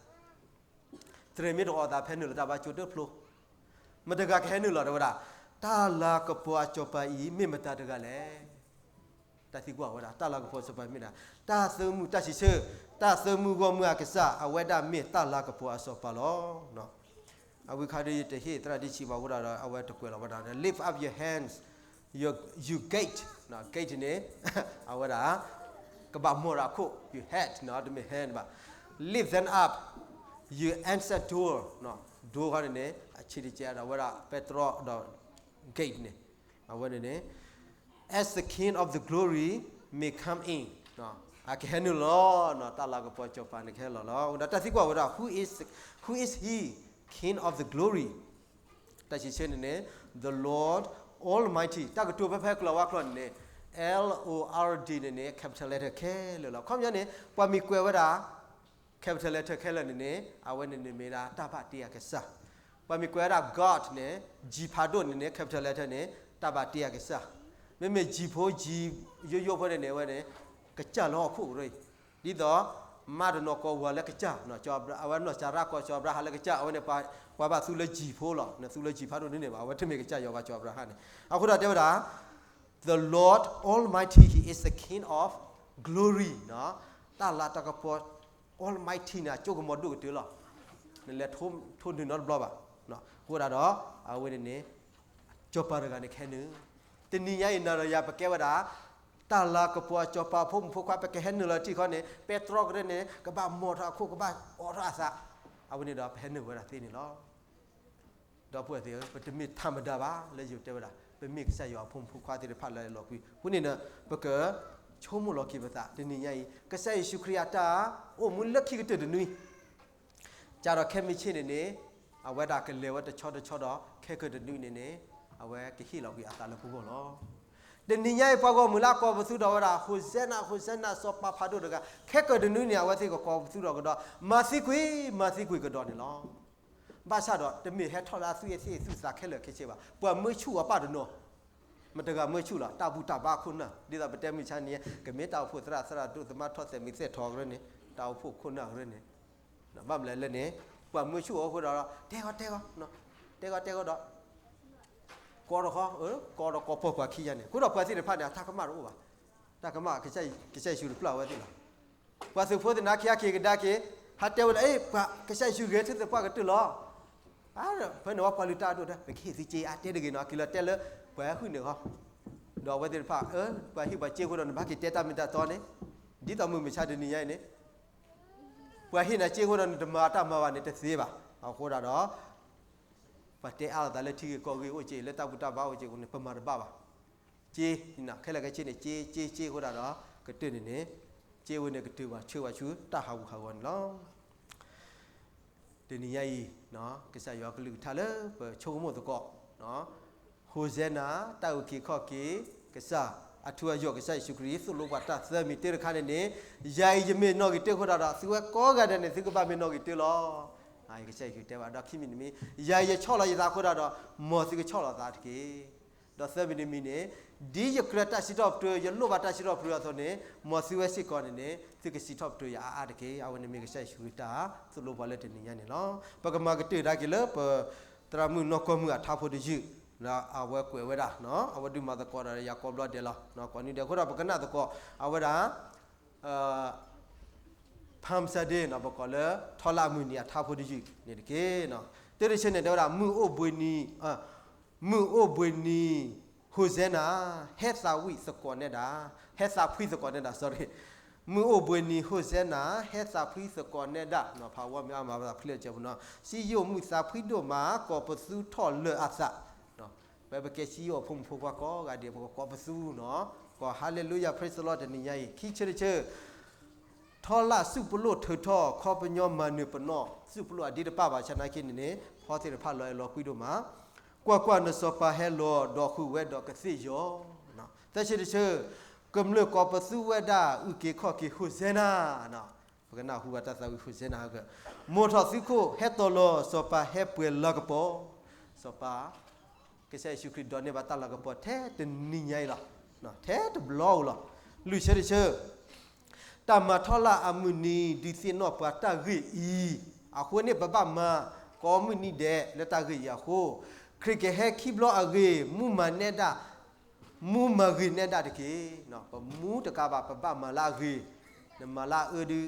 တြဲၤမ့ၢ်တအီၣ်သး ဖဲနုာ်လီၤတၢ်ဘါကၠိတဖျိ, မတၤတဂၤကဟဲနုာ်လီၤ တဲဝဲဒၣ်, တၢ်လၤကပီၤအစီၤပၤအံၤ မ့ၢ်မတၤတဂၤလဲၣ်. တၢ်သံကွၢ်ဝဲဒၣ် တၢ်လၤကပီၤစီၤပၤမ့ၢ်ဒၣ် တၢ်သၢမုၢ်တၢ်စံးဆၢ, တၢ်သၢမုၢ်ဂီၢ်မုၢ်အကစၢ် အဝဲဒၣ်မ့ၢ်တၢ်လၤကပီၤအစီၤပၤလီၤ. အဝံခါဒ်ယတဟ့ၣ်သရၣ်ဒံးဆံးဘၣ်အဃိဒီး အဝဲတကွဲးလီၤဝဲဒၣ် lift up your hands, you, you gate, gate န့ၣ် အဝဲဒၣ် ကဘၣ်မိၢ်ဒီးအခိၣ် you head တမ့ၢ် hand ဘၣ် lift them up, you ancient door, door ခီန့ၣ်န့ၣ် အဆံးတကဲဒီး အဝဲဒၣ်ပဲတြီဒီး gate န့ၣ် အဝဲန့ၣ်န့ၣ် as the King of the glory may come in, အကဟဲနုာ်လီၤ, တၢ်လၤကပီၤစီၤပၤန့ၣ်ကဟဲလီၤလီၤ. ဒီးတၢ်သံကွၢ်ဝဲဒၣ် who is, who is he, King of the glory? တၢ်စံးဆၢန့ၣ်န့ၣ် the Lord Almighty, တၢ်ကတိၤဖဲဖဲကလီၤဝါကျိာ်န့ၣ်န့ၣ် L O R D န့ၣ်န့ၣ် capital letter ခဲလၢာ်လီၤ. ခီပညီန့ၣ် ပှၤမ့ၢ်ကွဲးဝဲဒၣ် capital letter ခဲလၢာ်န့ၣ်န့ၣ် အဝဲန့ၣ်န့ၣ်မ့ၢ်ဒၣ်တၢ်ဘၣ်တ့အကစၢ်. ပှၤမ့ၢ်ကွဲးဝဲဒၣ် God န့ၣ် G ဖးဒိၣ်န့ၣ်န့ၣ် capital letter န့ၣ် တၢ်ဘၣ်တ့အကစၢ်. မ့မ့ၢ် G ဖိ G ယိယိဖိန့ၣ်န့ၣ် အဝဲန့ၣ် ကစၢ်လၢဟီၣ်ခိၣ်ကရၢအံၤ ဒ်သိး မါတနီၤကိးဝၤလၢကစၢ်, အဝဲနီၢ်စၤရါကိးစီၤအၤဘြၤဟၣ်လၢကစၢ်, အဝဲန့ၣ် ပှၤဘၣ်သူလၢယံၤဖိလီၤ, နသူလၢယံၤဖးဒိၣ်န့ၣ်န့ၣ်ဘၣ်, အဝဲတမ့ၢ်ကစၢ်ယွၤဘၣ် စီၤအၤဘြၤဟၣ်န့ၣ်. အဃိဒီးတဲဝဲဒၣ် The Lord Almighty, He is the King of glory, တၢ်လၤတၢ်ကပီၤ Almighty န့ၣ် အကၠိကမီၤဒိၣ်ကတၢၢ်လီၤ. နလဲၤထိၣ်နုာ်နီတဘျီဘၣ်. အဃိဒၣ်ဒီး အဝဲန့ၣ်န့ၣ် စီၤပၤတဂၤန့ၣ်ကဟဲနုာ်, တနံၤညါအံၤ နၤဒီးယၤပကဲဝဲဒၣ် တၢ်လၤကပီၤစီၤပၤအဖိမုၣ်ဖိခွါ ပကဟဲနုာ်လီၤထံၣ်ခီန့ၣ် ပဲတြီကရၢန့ၣ် ကဘၣ်မိာ်ထီၣ်အခိၣ် ကဘၣ်အိးထီၣ်အသး, အဝဲန့ၣ်ဒီးပဟဲနုာ်ဝဲဒၣ်သ့န့ၣ်လီၤ. ဒီပုၢ်ဝဲၢ်သ့ၣ်ဧၢ, ပတမ့ၢ်ထးမတၤဘၣ် လၢယတဲဝဲဒၣ် ပမ့ၢ်ကစၢ်ယွၤအဖိမုၣ်ဖိခွါသ့ၣ်တဖၣ်လၢအလီၤကွံာ်အဃိန့ၣ်ဒီး ပကဆိကမိၣ်လီၤက့ၤပသး တနံၤညါအံၤ ကစၢ်ယ့ၣ်ၡူးခရံာ်အတၢ်အိၣ်မူလၢခံကတၢၢ်တနွံ ကဒီးခဲမုၢ်ဆ့ၣ်န့ၣ်န့ၣ် အဝဲဒၣ်ကလဲၤဝဲတဆီတဆီဒီး ခဲကတနွံန့ၣ်န့ၣ် အဝဲကဟ့ၣ်လီၤကွံာ်အသးလၢပဂီၢ်လီၤ. တနံၤညါအံၤ ပှၤဂီၢ်မုၢ်လၢအကိးပသူဒီးဝဲဒၣ် Hosanna, Hosanna စီၤပၤဖးဒိၣ်တဂၤ ခဲကတနွံန့ၣ် အဝဲသ့ၣ်ကကိးပသူဒီးကဒီး မၤသံကွံာ်, မၤသံကွံာ်ကဒီးန့ၣ်လီၤ. ဘၣ်ဆၣ်ဒီး တမ့ၢ်ဟဲထီၣ်လၢအသွံၣ်အသ့ၣ်အသူၣ်သးခဲလၢာ်ခဲဆ့ဘၣ်. ပှၤမၢဆူၣ်အီၤပၣ်တနီၤ, မတဂၤမၢဆူၣ်လီၤ, တၢ်ဘူၣ်တၢ်ဘါခိၣ်နၢ်, ဒ်သိးပတဲမုၢ်ဆါန့ၣ် ကမ့ၢ်တၢ်အိၣ်ဖှိၣ်သရၣ်သရၣ်ဒိၣ် သမါထီၣ်သဲးမံၤသဲးထီကရၢန့ၣ်, တၢ်အိၣ်ဖှိၣ်ခိၣ်နၢ်ကရၢန့ၣ်, ဘၣ်မနုၤလဲၣ်န့ၣ် ပှၤမၢဆူၣ်အီၤအဃိဒီး တဲဂီၤတဲဂီၤ, တဲဂီၤတဲဂီၤဒီး ကိးတခီ, ကိးဒီးကိးပှၤပှၤခံဂၤန့ၣ် အဃိဒီးပှၤသ့ၣ်တဖၣ်န့ၣ် အတၢ်ကမၣ်တအိၣ်ဘၣ်. တၢ်ကမၣ် ကစၢ်ယ့ၣ်ၡူးတပျၢ်ဝဲသ့ၣ်လီၤ. ပှၤသုးဖိသ့ၣ်န့ၣ် ဟးက့ၤဟးက့ၤကဒါက့ၤ, ဟးတဲဝဲလၢ အဲ ပှၤကစၢ်ယ့ၣ်ၡူးဂဲၤထံသ့ၣ်ပှၢ်ကတၢၢ်လီၤ. ဖဲန့ၣ်ဝဲပှၤလုၢ်တၢ်အဒိၣ်ဒီး ပကဟ့ၣ်သုစ့အါတဲတဂ့ၤနီၤ, အက့ၤလီၤတဲလၢပှၤဟုၣ်န့ၣ်ဃီ, ဒီးအဝဲသ့ၣ်တဖၣ် ပှၤဟ့ၣ်ပှၤစ့အဃိဒီး နဘၣ်က့ၤတဲတၢ်မ့ၢ်တၢ်တီန့ၣ်, ဒ်သိးမုၢ်မဆါတနံၤညါအံၤန့ၣ် ပှၤဟ့ၣ်နၤစ့အဃိဒီး နတမၤတၢ်မၤဘၣ်န့ၣ်တသ့ဘၣ်. အဃိဒၣ်ဒီး ပှၤတဲအါလိာ်သးလၢထံဂ့ၢ်ကီၢ်ဂ့ၢ်အိၣ်က့ၤ လၢတၢ်ဘူၣ်တၢ်ဘါအိၣ်က့ၤအဃိန့ၣ် ပမၤတဘၣ်ဘၣ်. စ့, ခဲလၢာ်ခဲဆ့န့ၣ် စ့စ့စ့အဃိဒၣ်ဒီး ကတၢၢ်န့ၣ်န့ၣ်, စ့ဝဲန့ၣ်ကတၢၢ်ဘၣ်ဆၢဘၣ်ဆူတၢ်ဟးဂူာ်ဟးဂီၤန့ၣ်လီၤ. တနံၤညါအံၤ ကစၢ်ယွၤကလုၢ်ကထါလၢပဆိကမိၣ်သကိး Hosanna တၢ်အုၣ်က့ၤခီၣ်က့ၤကစၢ်, အထူအယိာ်ကစၢ်ယ့ၣ်ၡူးခရံာ် သိၣ်လိပှၤတၢ်သၢမံၤတၢတခါန့ၣ်န့ၣ်, ယၤအံၤယမ့ၢ်နီၣ်ဂံၢ်တၢအဃိဒၣ်ဒီး သုဝဲကိးဂၤဒဲးန့ၣ် သုကဘၣ်မ့ၢ်နီၣ်ဂံၢ်တၢလီၤ. ကစၢ်ယ့ၣ်ၡူးတဲဘၣ်ဒီးခံမံၤတမံၤ, ယၤအံၤယဆီၣ်လီၤယသးအဃိဒၣ်ဒီး မ်သုကဆီၣ်လီၤသးတက့ၢ်. ဒီးသၢမံၤတမံၤန့ၣ်, ဒ်ယကြၢးတၢ်စံးထီၣ်ပတြၢၤ ယလိၣ်ဘၣ်တၢ်စံးထီၣ်ပတြၢၤအသိးန့ၣ် မ်သုဝဲစ့ၢ်ကီးန့ၣ်န့ၣ် သုကစံးထီၣ်ပတြၢၤယၤအါအါတက့ၢ်. အဝဲန့ၣ်မ့ၢ်ကစၢ်ယ့ၣ်ၡူးခရံာ်တၢ်သိၣ်လိပှၤလၢတနံၤညါန့ၣ်လီၤ. ပကမၤကတၢၢ်ဒၣ်က့ၤလၢပသရၣ်မုၣ်နီၢ်ကီၢ်မုၢ်အထါဖိတယုၢ်, အဝဲကွဲးဝဲဒၣ်, အဝဲဒုးမၤသကိးဒီးယၤကိးဘျီဒဲးလီၤ. ကိးနွံဒဲးအဃိဒီး ပကနၣ်သကိး အဝဲဒၣ် Palm Sunday ပကိးလၢ ထီလၣ်အမုၢ်နံၤအထါဖိတယုၢ်န့ၣ်တက့ၢ်. တၢ်တဆၢန့ၣ် တဲဝဲဒၣ် မုၢ်အိၣ်ဘှံးနံၤ, မုၢ်အိၣ်ဘှံးနံၤ Hosanna, ဟဲသးဝံၣ်သကိးနဲဒၣ်, ဟဲသးဖှံသကိးနဲဒၣ်, sorry, မုၢ်အိၣ်ဘှံးနံၤ Hosanna, ဟဲသးဖှံသကိးနဲဒၣ်, ဖးဝီမ့ၢ်အါမး ပသးဖှံလၢကဲပူၤနီၤ, စံယိၣ်မုၣ်သးဖှံဒိၣ်မး ကိးပသူထီၣ်လၢာ်အသး ပဝဲပကဲစံယိၣ်အဖိမုၣ်ဖိခွါကိးဂၤဒဲး ပကကိးပသူနီၤ, ကိး Hallelujah, praise the Lord တနံၤညါအံၤ. ခံဆၢတဆၢ, ထီလၣ်စုပလိၣ်ထုးထီၣ် ခီပညီမၤနၢၤပနီၣ် စုပလိၣ်အဒ့တပၣ်ဘၣ် ဆၢနာ်က့န့ၣ်န့ၣ် ဖီသ့ၣ်တဖၣ်လီၤအဲၣ်လီၤကွံဒိၣ်မး, ကွၢ်ကွၢ်, နစီၤပၤဟဲလီၤ ဒီးဃုာ်ဝဲဒီးကသ့ၣ်ယီၤ. သၢဆၢတဆၢ, ကမျၢၢ်ကိးပသူဝဲဒၣ် အုၣ်က့ၤခီၣ်က့ၤ Hosanna ပကနၢ်ဟူဘၣ်တၢ်သးဝံၣ် Hosanna ဟဲက, မိာ်ထီၣ်သုခိၣ် ဟဲတီၤလီၤ စီၤပၤဟဲပှဲၤလၤကပီၤ, စီၤပၤ ကစၢ်ယ့ၣ်ၡူးခရံာ်ဒိးန့ၢ်ဘၣ်တၢ်လၤကပီၤထဲတနံၤညါအံၤလီၤ. ထဲတဘျီဧိၤလီၤ. လွံၢ်ဆၢတဆၢ, တၢ်မၤထီလၣ်အမုၢ်နံၤ ဒုးသ့ၣ်နီၣ်ပှၤတၢ်ဂ့ၢ်အံၤ, အဃိန့ၣ် ပဘၣ်မၤကိးမုၢ်နံၤဒဲးလၢတၢ်ဂ့ၢ်အံၤအဃိ, ခရံာ်ကဟဲခံဘျီအဂ့ၢ် မူမၤနဲဒၣ် မူမၤဂ့ၤနဲဒၣ်တက့ၢ်. ပမူတကးဘၣ် ပဘၣ်မၤလၢအဂ့ၤ, နမၤလၢအအၢဒုး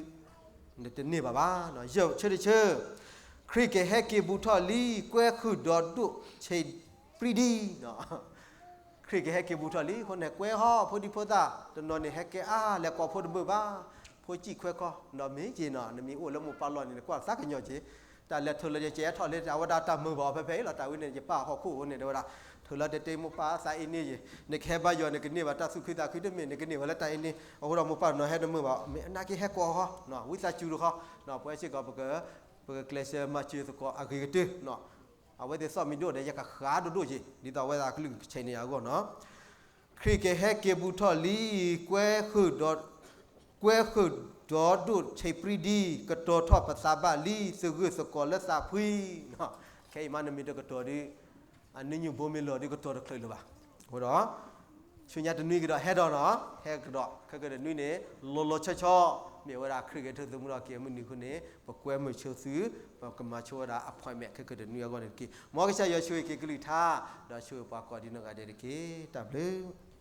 နတန့ၢ်ဘၣ်ဘၣ်. ယဲၢ်ဆၢတဆၢ, ခရံာ်ကဟဲက့ၤဘူးထီၣ်လံ ကွဲဃုာ်ဒီးဒိၣ်ဆံးပြံဒံ, ခရံာ်ကဟဲက့ၤဘူးထီၣ်လံ အဃိန့ၣ် ကွဲဟီၣ်ဖိဒံဖိသၣ်, တနီၤန့ၣ် ဟဲကဲအါလဲၤကိးဖိတဘၣ်ဘၣ်, ဖိစံၣ်ခွဲးခီ, ဒီးမ့ၢ်က့ၤနီၤ နမ့ၢ်အိၣ်လၢမိၢ်ပၢ်လီၢ်န့ၣ် နကွၢ်သးကညီၤက့ၤ, တၢ်လဲၤထုးလီၤယကဲထီၣ်လၢ အဝဲဒၣ်တၢ်မုာ်ဘၣ်အီၤဖဲဖဲအံၤလီၤ. တၢ်ဝဲန့ၣ် ယပၢ်ဟီၣ်ခိၣ်အဃိန့ၣ် တဲဝဲဒၣ် ထုးလီၤတဲတဲမိၢ်ပၢ်သးအ့န့ၣ်ယ့ၣ်, နကဟဲဘါယွၤ နကန့ၢ်ဘၣ်တၢ်သူၣ်ခုသးခုတမ့ၢ် နကန့ၢ်ဘၣ်လၢတၢ်အ့န့ၣ်, အဃိဒီးမိၢ်ပၢ်တနီၤဟဲတမုာ်ဘၣ်, မ့ၢ်အနာ်က့ဟဲကိးဃီ, ဝံသးစူၤတဃီ, ပဝဲစ့ၢ်ကီး ပကကျဲးစၢးမၤစၢၤသကိးအဂ့ၤကတၢၢ် အဝဲသ့ၣ်သီၣ်မံၤဒိၣ်ဒီး ယကဃးဒိၣ်ဒိၣ်က့ၤ ဒ်သိးအဝဲသ့ၣ်အကလုၢ်ကဆဲးန့ၢ်ယၤအဂီၢ်နီၤ. ခရံာ်ကဟဲက့ၤဘူးထီၣ်လံ, ကွဲဃုာ်ဒီး, ကွဲဃုာ်ဒီးဒိၣ်ဆံးပြံဒံ, ကတီၤထီၣ်ပသးဘၣ်လံ, သဂၢၢ်သကိးလၢသးဖှံ, ခဲအံၤမးနမ့ၢ်တကတီၤဒီး အနံၣ်ညူၣ်ဘိမ့ၢ်လီၤဒီးကတီၤတချုးလၢၤဘၣ်. အဃိဒီး ဆူညါတနွံကဒီးဟဲဒီးနီၤ, ဟဲကဒီးခဲကတနွံန့ၣ် လီၤလီၤဆီဆီ, မ့ၢ်ဝဲဒၣ်ခရံာ်ဂဲၤထၢၣ်သမူထီၣ်က့ၤအမုၢ်နံၤအဃိန့ၣ် ပကွဲမုာ်ဆိသု, ပကမၤဆိဝဲဒၣ် appointment ခဲကတနွံအဂီၢ်န့ၣ်တက့ၢ်. မ်ကစၢ်ယွၤဆိၣ်ဂ့ၤက့ၤကလုၢ်ကထါ, ဒီးဆိၣ်ဂ့ၤပှၤကိးဒံနီၢ်ဂၤဒဲးတက့ၢ်. တၢ်ဘျုး